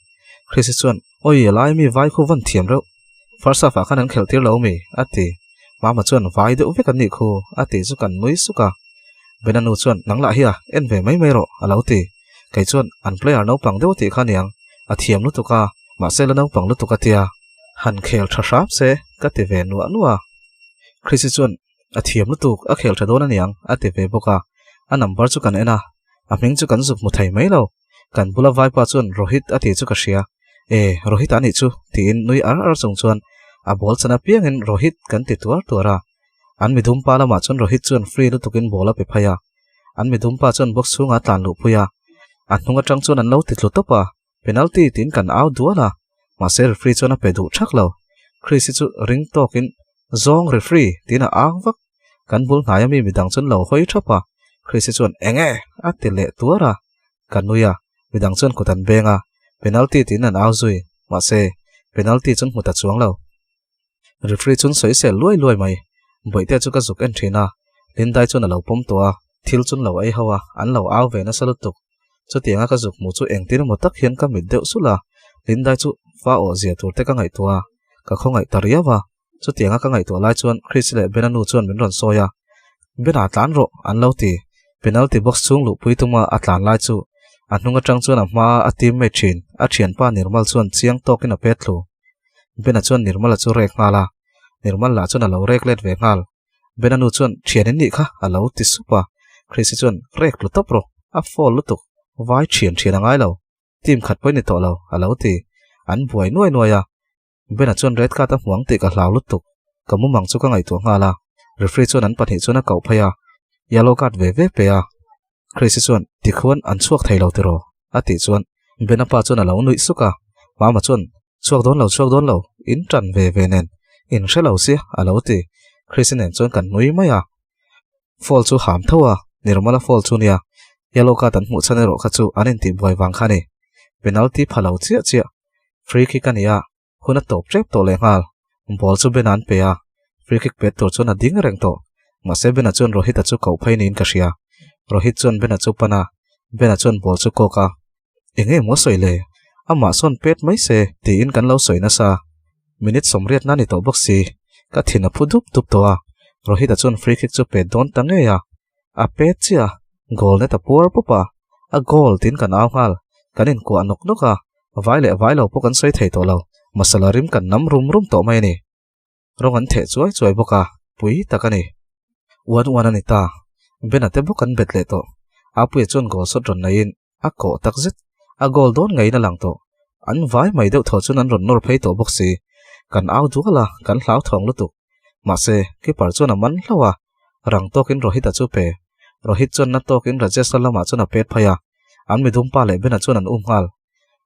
Chris hi chuan, Awi, a lai mi vai khu van thiam reuh. First half ah khan an khelh tir lo mi? a ti. Mama chuan, Vai deuh vek an nih khu, a tih chu kan nui suk a. Bena nu chuan, Nang lah hi a, en ve mai mai rawh, a lo ti. Kei chuan, An player naupang deuh tih kha niang, a thiam lutuk a, mahse la naupang lutuk a tia. Han khel tha hram se, ka ti ve nuah nuah a. Chris hi chuan, A thiam lutuk, a khel tha dawn aniang, a ti ve bawk a. A number chu kan en a, a hming chu kan zuk hmu thei mai lo. Kan bula vaipa chuan Rohit a tih chu ka hria. E, Rohit a nih chu, tiin nui ar ar chung chuan a ball chan apiangin Rohit kan ti tuar tuar a. An midum pa lamah chuan Rohit chuan free lutukin ball a pe phei a. An midum pa chuan box chhungah a tlan luhpui a. A hnung atang chuan an lo ti tlu tawp a. Penalty tiin kan au dual a, mahse referee chuan a pe duh thak lo. Chris hi chu ring tawkin Zawng referee tiin a ang vak. Kan bul hnaia mi midang chuan lo hawi thap a, Chris hi chuan Enge? a ti leh tuar a. Ka nui a, midang chuan kut an beng a, penalty tiin an au zui, mahse penalty chuan hmu ta chuang lo. Referee chuan sawi sel luai luai mai. Bawihte chu ka zuk en thin a, Lindai chuan a lo pawm tawh a, thil chuan lo ei ho a, an lo au ve nasa lutuk. Chutianga ka zuk hmuh chu engtin emaw tak hian ka mit deuh sulh a, Lindai chu fa awh zia tur te ka ngaihtuah a, ka khawngaih ta riau a. Chutianga ka ngaihtuah lai chuan Chris leh Bena nu chuan min rawn sawi a, Bena tlan rawh an lo ti. Penalty box chhung luhpui tuma a tlan lai chu a hnung atang chuan a hma a teammate thin a thianpa Nirmal chuan chiang tawkin a pet thlu. Bena chuan Nirmala chu rek nghal a, Nirmal lah chuan a lo rek let ve nghal. Bena nu chuan, Thian in nih kha, a lo ti sup a. Chrissy chuan, Rek tlu tawp rawh, a fall lutuk, vai thian thian a ngai lo, team khat pawh i ni tawh lo, a lo ti. An buai nuai nuai a. Bena chuan red card a hmuang tih ka hlau lutuk, ka mumang chu ka ngaihtuah nghal a. Referee chuan an pahnih chuan a koh phei a, yellow card ve ve pe a. Chrissy chuan, Tikhuan an chhuak thei lo tiraw? a tih chuan Bena pa chuan a lo nuih suk a, Mama chuan, Chhuak dawn lo, chhuak dawn lo, in tan ve ve nen, in hre lo sia, a lo ti. Chrissy nen chuan kan nui mai a. Fall chu ham tho a, Nirmala fall chu nia, yellow card an hmuh chhan erawh kha chu an intihbuai vang kha a ni. Penalty pha lo chiah chiah. Free kick a ni a, Hun a tawp tep tawh leh nghal. Ball chu Bena an pe a, free kick pet tur chuan a ding reng tawh. Mahse Bena chuan Rohit-a chu koh phei niin ka hria. Rohit chuan Bena chu pan a, Bena chuan ball chu kawk a. Eng nge maw sawi le? Amah sawn pet mai se tiin kan lo sawi nasa. Minute sawmriatna ni tawh bawk si, ka thin a phu dup dup tawh a, Rohit-a chuan free kick chu pet dawn ta ngei a. A pet chiah a, goal net a puar pup a, a goal tiin kan au nghal, kan inkuah nawk nawk a, vai leh vai lo pawh kan sawi thei tawh lo, masala rim kan nam rum rum tawh mai a ni. Rawng an theh chuai chuai bawk a, pui tak a ni. Uan uan a ni ta, Ben-a te bawk an bet leh tawh. Apuia chuan goal shot rawn neiin a kawh tak zet, a goal dawn ngeiin a lang tawh. An vai mai deuh thaw chuan an rawn nawr phei tawh bawk si. Kan au dual a, kan hlauthawng lutuk. Mahse, keeper chuan a man hlauh a, rang tawkin Rohit-a chu pe. Rohit chuan na tawkin Rajesh-a lamah chuan a pet phei a, an midum pa leh Ben-a chuan an um nghal.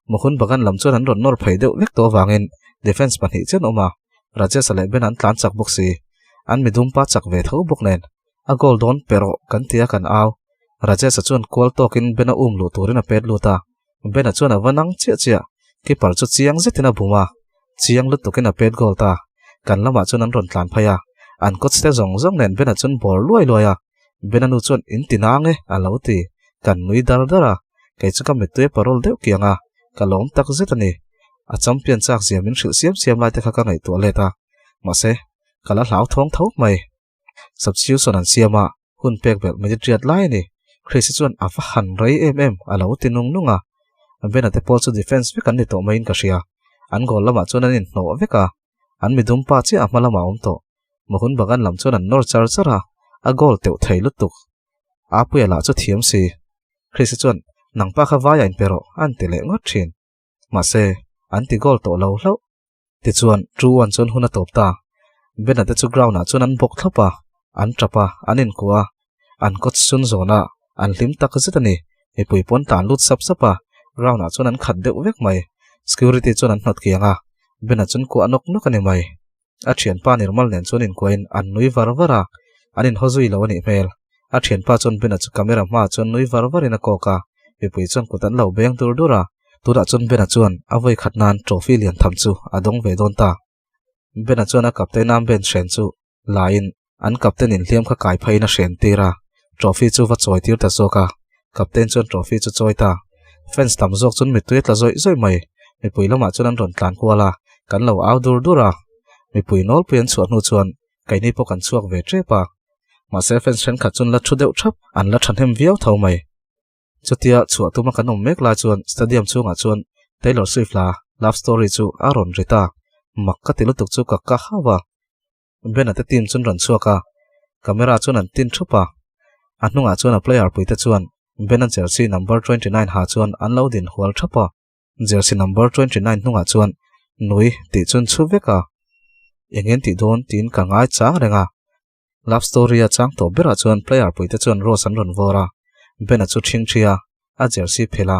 Mohun Bagan lam chuan an rawn nawr phei deuh vek tawh avangin defence pahnih chian awm a, Rajesh-a leh Ben-a an tlan chak bawk si. An midum pa chak ve tho bawk nen, a goal dawn pe rawh kan ti a kan au. Rajesh-a chuan kual tawkin Ben-a um luh turin a pet lut a, Ben-a chuan a va nang chiah chiah, keeper chu chiang zetin a bum a, chiang lutukin a pet goal ta. Kan lamah chuan an rawn tlan phei a, an coach te zawng zawng nen Ben-a chuan bawr luai luai a, Ben-a nu chuan in ti nang e a lo ti, kan nui dar dar a, kei chu ka mittui a parol deuh kiang a, ka lawm tak zet a ni. A champion chak zia min hrilh siam siam lai te kha ka ngaihtuah let a, mahse, ka la hlauthawng tho mai. Substitution an siam a, hun pek belh minute riat lai a ni. Chris-i chuan a va han rei em em a lo ti nung nung a. Ben-a te pawl chu defence vek an ni tawh maiin ka hria. An goal lamah chuan an inhnawh vek a, an midum pa chiah a hma lamah a awm tawh. Mohun Bagan lam chuan an nawr char char a, a goal teuh thei lutuk. Apuia lah chu thiam si. Chris-i chuan, Nang pa kha vai a inpe rawh, a an ti leh ngawt thin. Mahse, an ti goal tawh lo hlauh. Tichuan, Truan chuan hun a tawp ta. Ben-a te chu ground-ah chuan an bawk thlawp a, an tap a, an inkuah a, an coach chun zawn a, an hlim tak zet a ni. Mipui pawn tlan lut sap sap a, ground-ah chuan an khat deuh vek mai. Security chuan an hnawt kiang a, Ben-a chuan kuah nawk nawk a ni mai. A thianpa Nirmal nen chuan inkuahin an nui var var a, an inhaw zui lo a nih hmel. A thianpa chuan Bena chu camera hmaah chuan nui var varin a kawk a, mipui chuan kut an lo beng dur dur a. Tunah chuan Bena chuan a vawi khat nan trophy lian tham chu a dawng ve dawn ta. Bena chuan a captain armband hren chu laiin an captain inhliam kha kai pheiin a hren tir a, trophy chu va chawi tir ta zawk a. Captain chuan trophy chu chawi ta. Fans tam zawk chuan mittui a tla zawih zawih mai. Mipui lamah chuan an rawn tlan kual a, kan lo au dur dur a. Mipui nawlpui an chhuah hnu chuan keini pawh kan chhuak ve tep a. Mahse fans thenkhat chuan la thu deuh thap, an la thahnem viau tho mai. Chutia chhuah tuma kan awm mek lai chuan stadium chhungah chuan Taylor Swift la love story chu a rawn ri ta. Mak ka ti lutuk chu ka ka hauh a. Ben-a te team chuan rawn chhuak a, camera chuan an tin thup a. A hnungah chuan a player puite chuan Ben-a jersey number 29 ha chuan an lo din hual thap a. Jersey number 29 hnungah chuan nui tih chuan chhu vek a. Eng en tih dawn tiin ka ngai chang reng a. Love story a chang tawh berah chuan player puite chuan rose an rawn vawr a, Ben-a chu ṭhing ṭhi a, a jersey phelh a,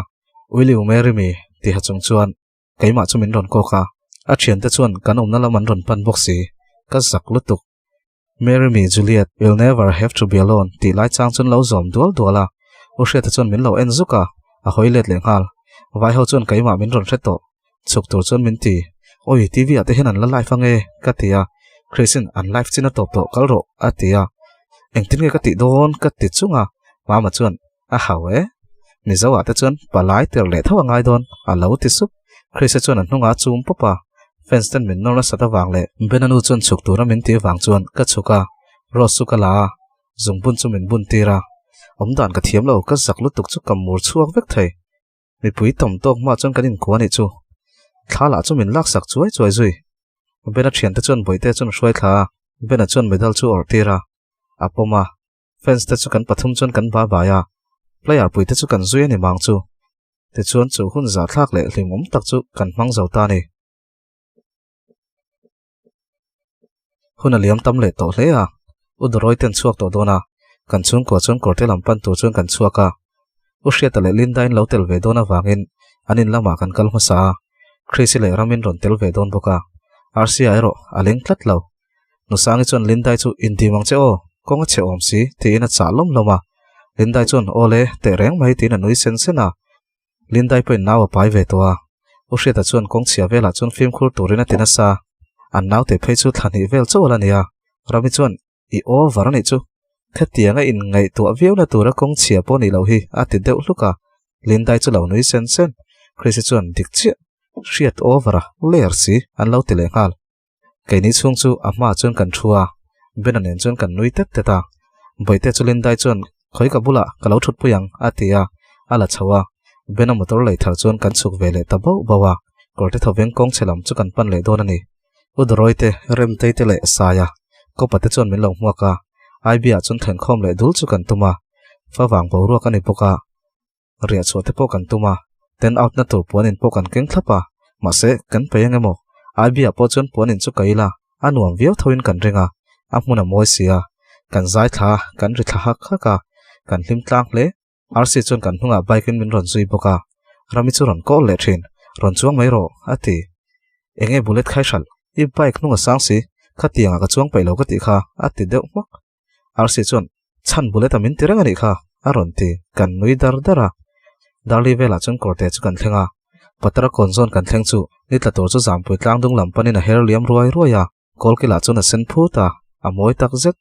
Will you marry me? tiha chung chuan keimah chu min rawn kawk a, a ṭhiante chuan kan awmna lam an rawn pan bawk si, ka zak lutuk. Marry me Juliet, you'll never have to be alone tih lai chang chuan lo zawm dual dual a, U Hriata chuan min lo en zuk a, a hawi let leh nghal. Vai ho chuan keimah min rawn hre tawh. Chhuk tur chuan min ti, Awi, TV ah te hian an la live ange, ka ti a. Chris-in, An live chin a tawp tawh, kal rawh, a ti a. Engtin nge ka tih dawn? ka ti chung a. Mama chuan, A hau e. Mizo ah te chuan palai tir leh tho a ngai dawn, a lo ti sup. Chris-a chuan a hnungah a chum pawp a. Fans ten min nawr nasat avang leh Ben-a nu chuan chhuk tura min tih avang chuan ka chhuk a, Rose chu ka la a, zungbun chu min bun tir a. Awmdan ka thiam lo, ka zak lutuk chu ka mur chhuak vek thei. Mipui tam tawk hma chuan kan inkhua anih chu. Thla lah chu min laksak chuai chuai zui. Bena thiante chuan bawihte chuan hruai thla a, Bena chuan medal chu awrh tir a, a pawm a. Fans te chu kan pathum chuan kan ba bai a, player pui te chu kan zui a ni mang chu. Tichuan chu hun zahthlak leh hlimawm tak chu kan hmang zo ta a ni. Hun a liam tam leh tawh hle a, U Dawrawi te an chhuak tawh dawn a, kan chhungkua chuan kawrte lam pan tur chuan kan chhuak a. U Hriata leh Linda in lo tel ve dawn avangin an in lamah kan kal hmasa a, Chrissy leh Ramin rawn tel ve dawn bawk a, Rc-a erawh a leng tlat lo. Nusangi chuan Lindai chu indim ang che aw, kawng a chhe awm si tiin a chah lawm lawm a. Lindai chuan aw le, teh reng mai tiin a nui sen sen a. Lindai pawhin nau a pai ve tawh a, U Hriata chuan kawngchhia velah chuan fimkhur turin a ti nasa. An naute phei chu thla hnih vel chauh a la ni a, Rami chuan, I over a nih chu. Khatianga inngaihtuah viauna tura kawngchhia pawh nih loh hi a ti deuh hluk a. Lindai chu lo nui sen sen. Chrissy chuan dik chiah hriat over a ler si an lo ti leh nghal. Keini chhung chu a hmaah chuan kan thu a, Bena nen chuan kan nui tet tet a. Bawihte chu Lindai chuan khawi ka bulah ka lo thutpui ang a ti a, a la chho a. Bena motor lei thar chuan kan chhuk ve leh ta bauh bauh a, kawrte thoveng kawng chhe lam chu kan pan leh dawn a ni. U Dawrawi te, Remtei te leh Saia, Kawpa te chuan min lo hmuak a, Aibia chuan thlenkhawm leh dul chu kan tum a, favang boruak a ni bawk a. Riah chhuah te pawh kan tum a, ten out na tur puan in pawh kan keng thlap a, mahse kan peih ang emaw? Aibia pawh chuan puan in chu ka ila, a nuam viau tho in kan ring a, a hmun a mawi si a, kan zai thla a, kan ri thla hak hak a, kan hlim tlang hle. Rc chuan kan hnungah bike in min rawn zui bawk a, Rami chu rawn call leh thin, rawn chuang mai rawh, a ti. Enge bullet khai hralh, i bike hnung a sang si, khatiangah ka chuang peih lo ka tih kha, a ti deuh hmak. Rc chuan, Chhan bullet a min ti reng a nih kha, a rawn ti, kan nui dar dar a. Darli velah chuan kawrte chu kan thleng a, Patara kawn zawn kan thleng chu ni tla tur chu Zampui tlang dung lam panin a her liam ruai ruai a. Kawlkilah chuan a sen phut a, a mawi tak zet.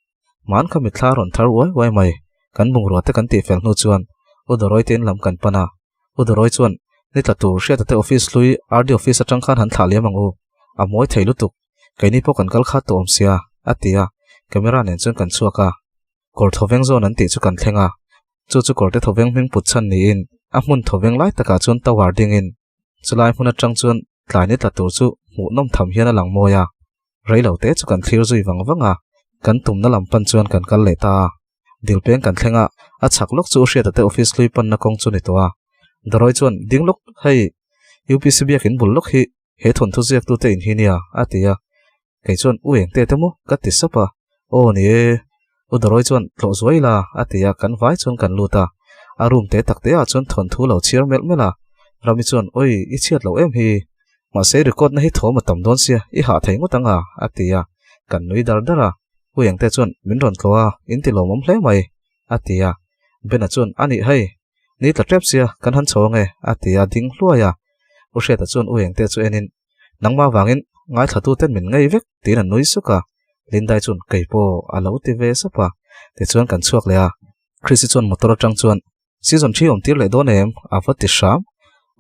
Hman kha mitthla a rawn thar uai uai mai. Kan bungrua te kan tihfel hnu chuan U Dawrawi te in lam kan pan a. U Dawrawi chuan, Ni tla tur Hriata te office hlui RD office atang khan han thlah liam ang u. A mawi thei lutuk. Keini pawh kan kal khat tawh awm sia, a ti a. Camera nen chuan kan chhuak a. Kawr thawveng zawn an tih chu kan thleng a. Chu chu kawrte thawveng hming put chhan niin a hmun thawveng lai takah chuan tower dingin Chulai hmun atang chuan tlai ni tla tur chu hmuhnawm tham hian a lang mawi a, reilo te chu kan thlir zui vang vang a, kan tumna lam pan chuan kan kal leh ta a. Dilpeng kan thleng a, a chhak lawk chu Hriata te office hlui panna kawng chu ni tawh a. Dawrawi chuan, Ding lawk, hei UPC biakin bul lawk hi he thawnthu ziaktute in hi nia, a ti a. Kei chuan, U eng te te maw? ka ti sap a. Aw ni e. U Dawrawi chuan, Tlawh zuai ila, a ti a, kan vai chuan kan lut a. A room te tak te ah chuan thawnthu lo chhiar melh melh a. Rami chuan, Oi, i chhiat loh em hi. Mahse record na hi thawm a tam dawn sia, i hah thei ngawt ang a, a ti a. Kan nui dar dar a. U eng te chuan, Min rawn tlawh a, in ti lawmawm hle mai, a ti a. Bena chuan, A nih hei, ni tla tep sia, kan han chho ang e, a ti a, ding hluai a. U Hriata chuan U eng te chu enin, Nangmah vangin ngaithlatu ten min ngei vek tiin a nui suk a, Lindai chuan kei pawh a lo ti ve sap a, tichuan kan chhuak leh a. Chrissy chuan motor atang chuan season thi awm tir leh dawn em? a va ti hram.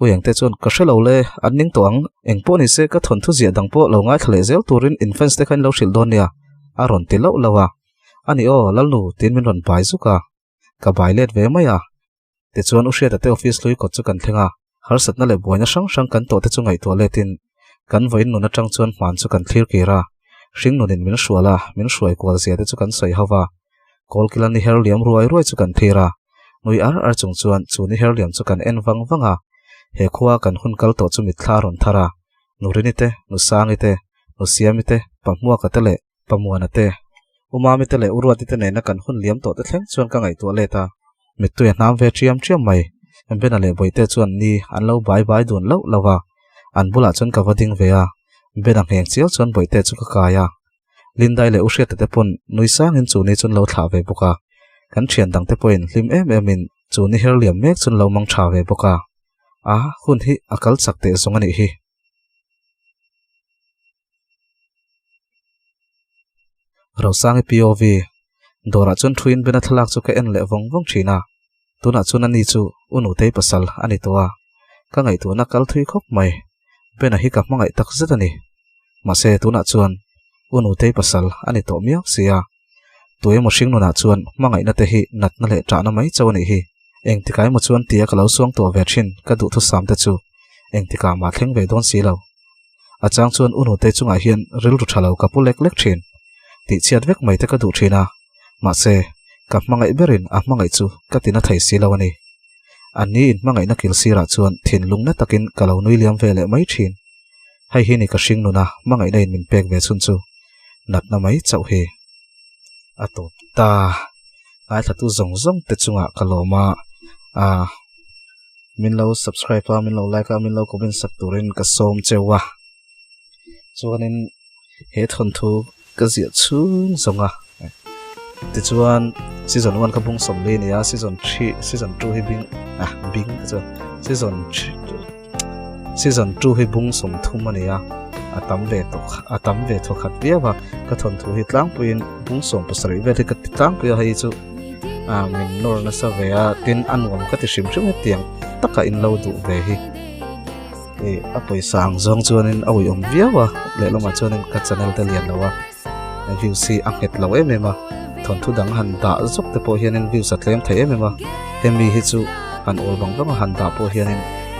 Uiangte chuan ka hre lo le, an ning tawh ang, eng pawh ni se ka thawnthu ziah dang pawh lo ngaithla leh zel turin in fans te kha in lo hrilh dawn nia a rawn ti loh loh a. Ani aw, Lalnu tiin min rawn bai zuk a. Ka bai let ve mai a. Tichuan U Hriata te office hlui kawt chu kan thleng a, harsatna leh buaina hrang hrang kan tawh te chu ngaihtuah letin kan vawiin nun atang chuan hman chu kan thlir kir a, hringnunin min hrual a, min hruai kual zia te chu kan sawi ho va. Kawlkila ni her liam ruai ruai chu kan thlir a, nui ar ar chung chuan chu ni her liam chu kan en vang vang a. He khua kan hun kal tawh chu mitthla a rawn thar a, Nurini te, Nusangi te, Nusiami te, Pahmuaka te leh Pamuana te, U Mami te leh U Ruati te nena kan hun liam tawh te thleng chuan ka ngaihtuah let a, mittui a hnam ve ṭiam ṭiam mai. Bena leh Bawihte chuan ni an lo bai bai dun loh loh a, an bulah chuan ka va ding ve a, Bena ngheng chiau chuan Bawihte chu ka kai a. Lindai leh U Hriata te pawn nui sangin chu ni chuan lo thlah ve bawk a, kan ṭhian dangte pawhin hlim em emin chu ni her liam mek chuan lo mang ṭha ve bawk a. A, hun hi a kal chak teh zawng a nih hi. Rosangi POV Dawrah chuan thuin bena thlalak chu ka en leh vawng vawng thin a, tunah chuan ani chu u nutei pasal a ni tawh a, ka ngaihtuahna kal thui khawp mai. Bena hi ka hmangaih tak zet a ni. Mahse tunah chuan u nutei pasal a ni tawh miau si a, tuemaw hringnunah chuan hmangaihna te hi natna leh ṭahna mai chauh a nih hi. Engtikah emaw chuan tia ka lo suang tuah ve thin ka duhthusam te chu engtikah mah thleng ve dawn si lo. A chang chuan u nute chungah hian rilru tha lo ka pu lek lek thin. Tihchhiat vek mai te ka duh thin a, mahse, ka hmangaih berin a hmangaih chu ka tina thei si lo a ni. An ni in hmangaihna kil sirah chuan thinlung na takin ka lo nui liam ve leh mai thin. Hei hi ni ka hring nuna hmangaihna in min pek ve chhun chu natna mai chauh hi a tawp ta. Ngaithlatu zawng zawng te chungah ka lawm a, ah. Min lo subscribe a, min lo like a, min lo comment sak turin ka sawm cheu a. Chuanin he thawnthu ka ziah chhung zawng a. Tichuan season 1 ka bung sawm li a ni a, season 3, season 2 hi bing ah bing te chuan season season 2 hi bung 30 a ni a. A tam ve tawh a tam ve thaw khat viau a. Ka thawnthu hi tlangpuiin bung 17 vel hi ka ti tlangpui a hei chu. a min nawr nasa ve a tin a nuam ka ti hrim hrim hetiang taka in lo duh ve hi. Ih a pawisa ang zawng chuanin a uiawm viau a lehlamah chuanin ka channel te lian lo a views hi a nghet lo em em a thawnthu dang han dah zawk te pawh hianin views a tlem thei em em a hemi hi chu han awl vang vang a han dah pawh hianin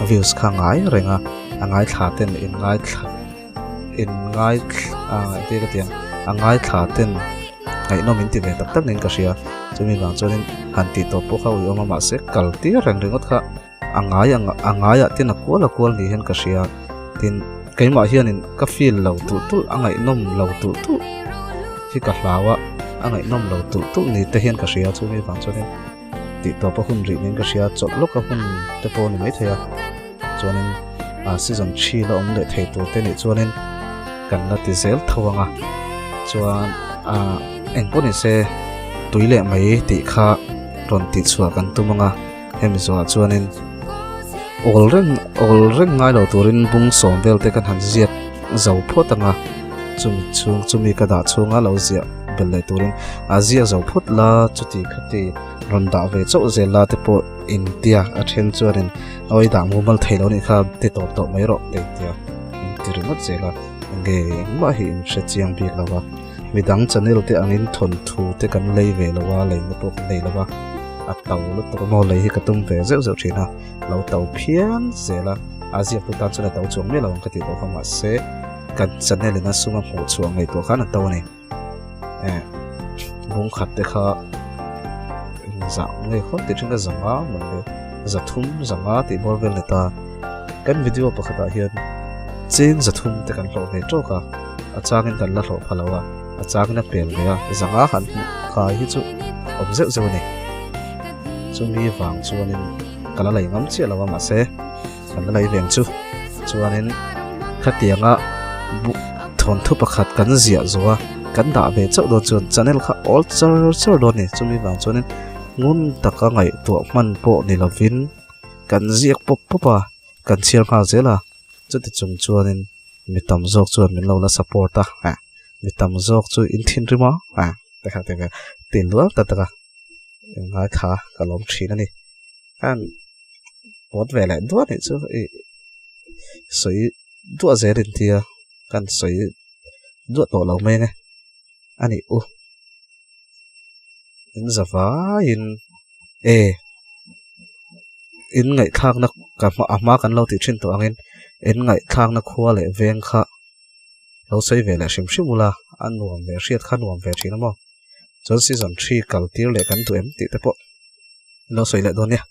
views kha ngai reng a a ngaithla ten in ngaithla in ngaithla ah engtin ka ti ang a ngaithla ten ngaihnawm in ti ve tak tak niin ka hria chumi vang chuanin han tih tawp pawh kha uiawm a mahse kal tir reng ringawt kha. A ngai ang a ngaiah ten a kual a kual ni hian ka hria tin keimah hianin ka feel lo tulh tulh a ngaihnawm lo tulh tulh hi ka hlau a a ngaihnawm lo tulh tulh ni te hian ka hria chumi vang chuanin tih tawp a hun rih niin ka hria chawlh lawk a hun te pawh a ni maithei a chuanin ah season three la awm leh thei tur te nih chuanin kan la ti zel tho ang a chuan ah engpawh ni se tui leh mai tih kha rawn tih chhuah kan tum ang a. Hemi zawhah chuanin awl reng awl reng ngai lo turin bung sawm vel te kan han ziak zo phawt ang a, chumi chhung chumi ka dah chhunga lo ziah belh leh turin a ziak zo phawt la chuti khati rawn dah ve chauh zel la te pawh intia a then chuanin awi dah mumal thei lo nih kha ti tawp tawh mai rawh te intia inti ringawt zel a enge engmah hi inhre chiang bik lo va. Midang channel te angin thawnthu te kan lei ve lo a, leina pawh kan nei lo a, a to lutuk a maw lei hi ka tum ve zeuh zeuh thin a, lo to phian zel a, a ziaktu tan chuan a to chuang miah lo ang ka tih tawh kha mahse kan channel in a sum a hmuh chhuah ngaihtuah khan a to a ni. Eh bung khat te kha zah nge khaw tih thin ka zanga mawn le zathum zanga tih bawr vel ni ta kan video pakhatah hian cheng zathum te kan hlawh ve tawk a. A changin kan la hlawh pha lo a, a changin a pel ve a, zanga han hmuh kai hi chu awm zeuh zeuh a ni. Chumi vang chuanin ka la lei ngam chiah lo a mahse kan la lei veng chu. Chuanin khatianga bu thawnthu pakhat kan ziah zawh a, kan dah ve chauh dawn chuan channel kha awl char char dawn a ni. Chumi vang chuanin ngun taka ngaihtuah hman pawh ni lovin kan ziak pawp pawp a, kan chhiar nghal zel a, chuti chung chuanin Mi tam zawk chuan min lo la support a, eh, mi tam zawk chu in thinrim a, eh, te kha te ve tin lual ta tak a, in ngaithla ka lawm thin a ni. Khan pawt ve leh duah nih chu i sawi duah zel in tia kan sawi duah tawh lo mai ange a nih u. In za vaiin e. In ngaihthlakna ka hma a hma kan lo tih thin tawh angin in ngaihthlakna khua leh veng kha lo sawi ve leh hrim hrim ula a nuam ve hriat kha nuam ve thin a maw chuan season three kal tir leh kan duh em tih te pawh in lo sawi leh dawn nia.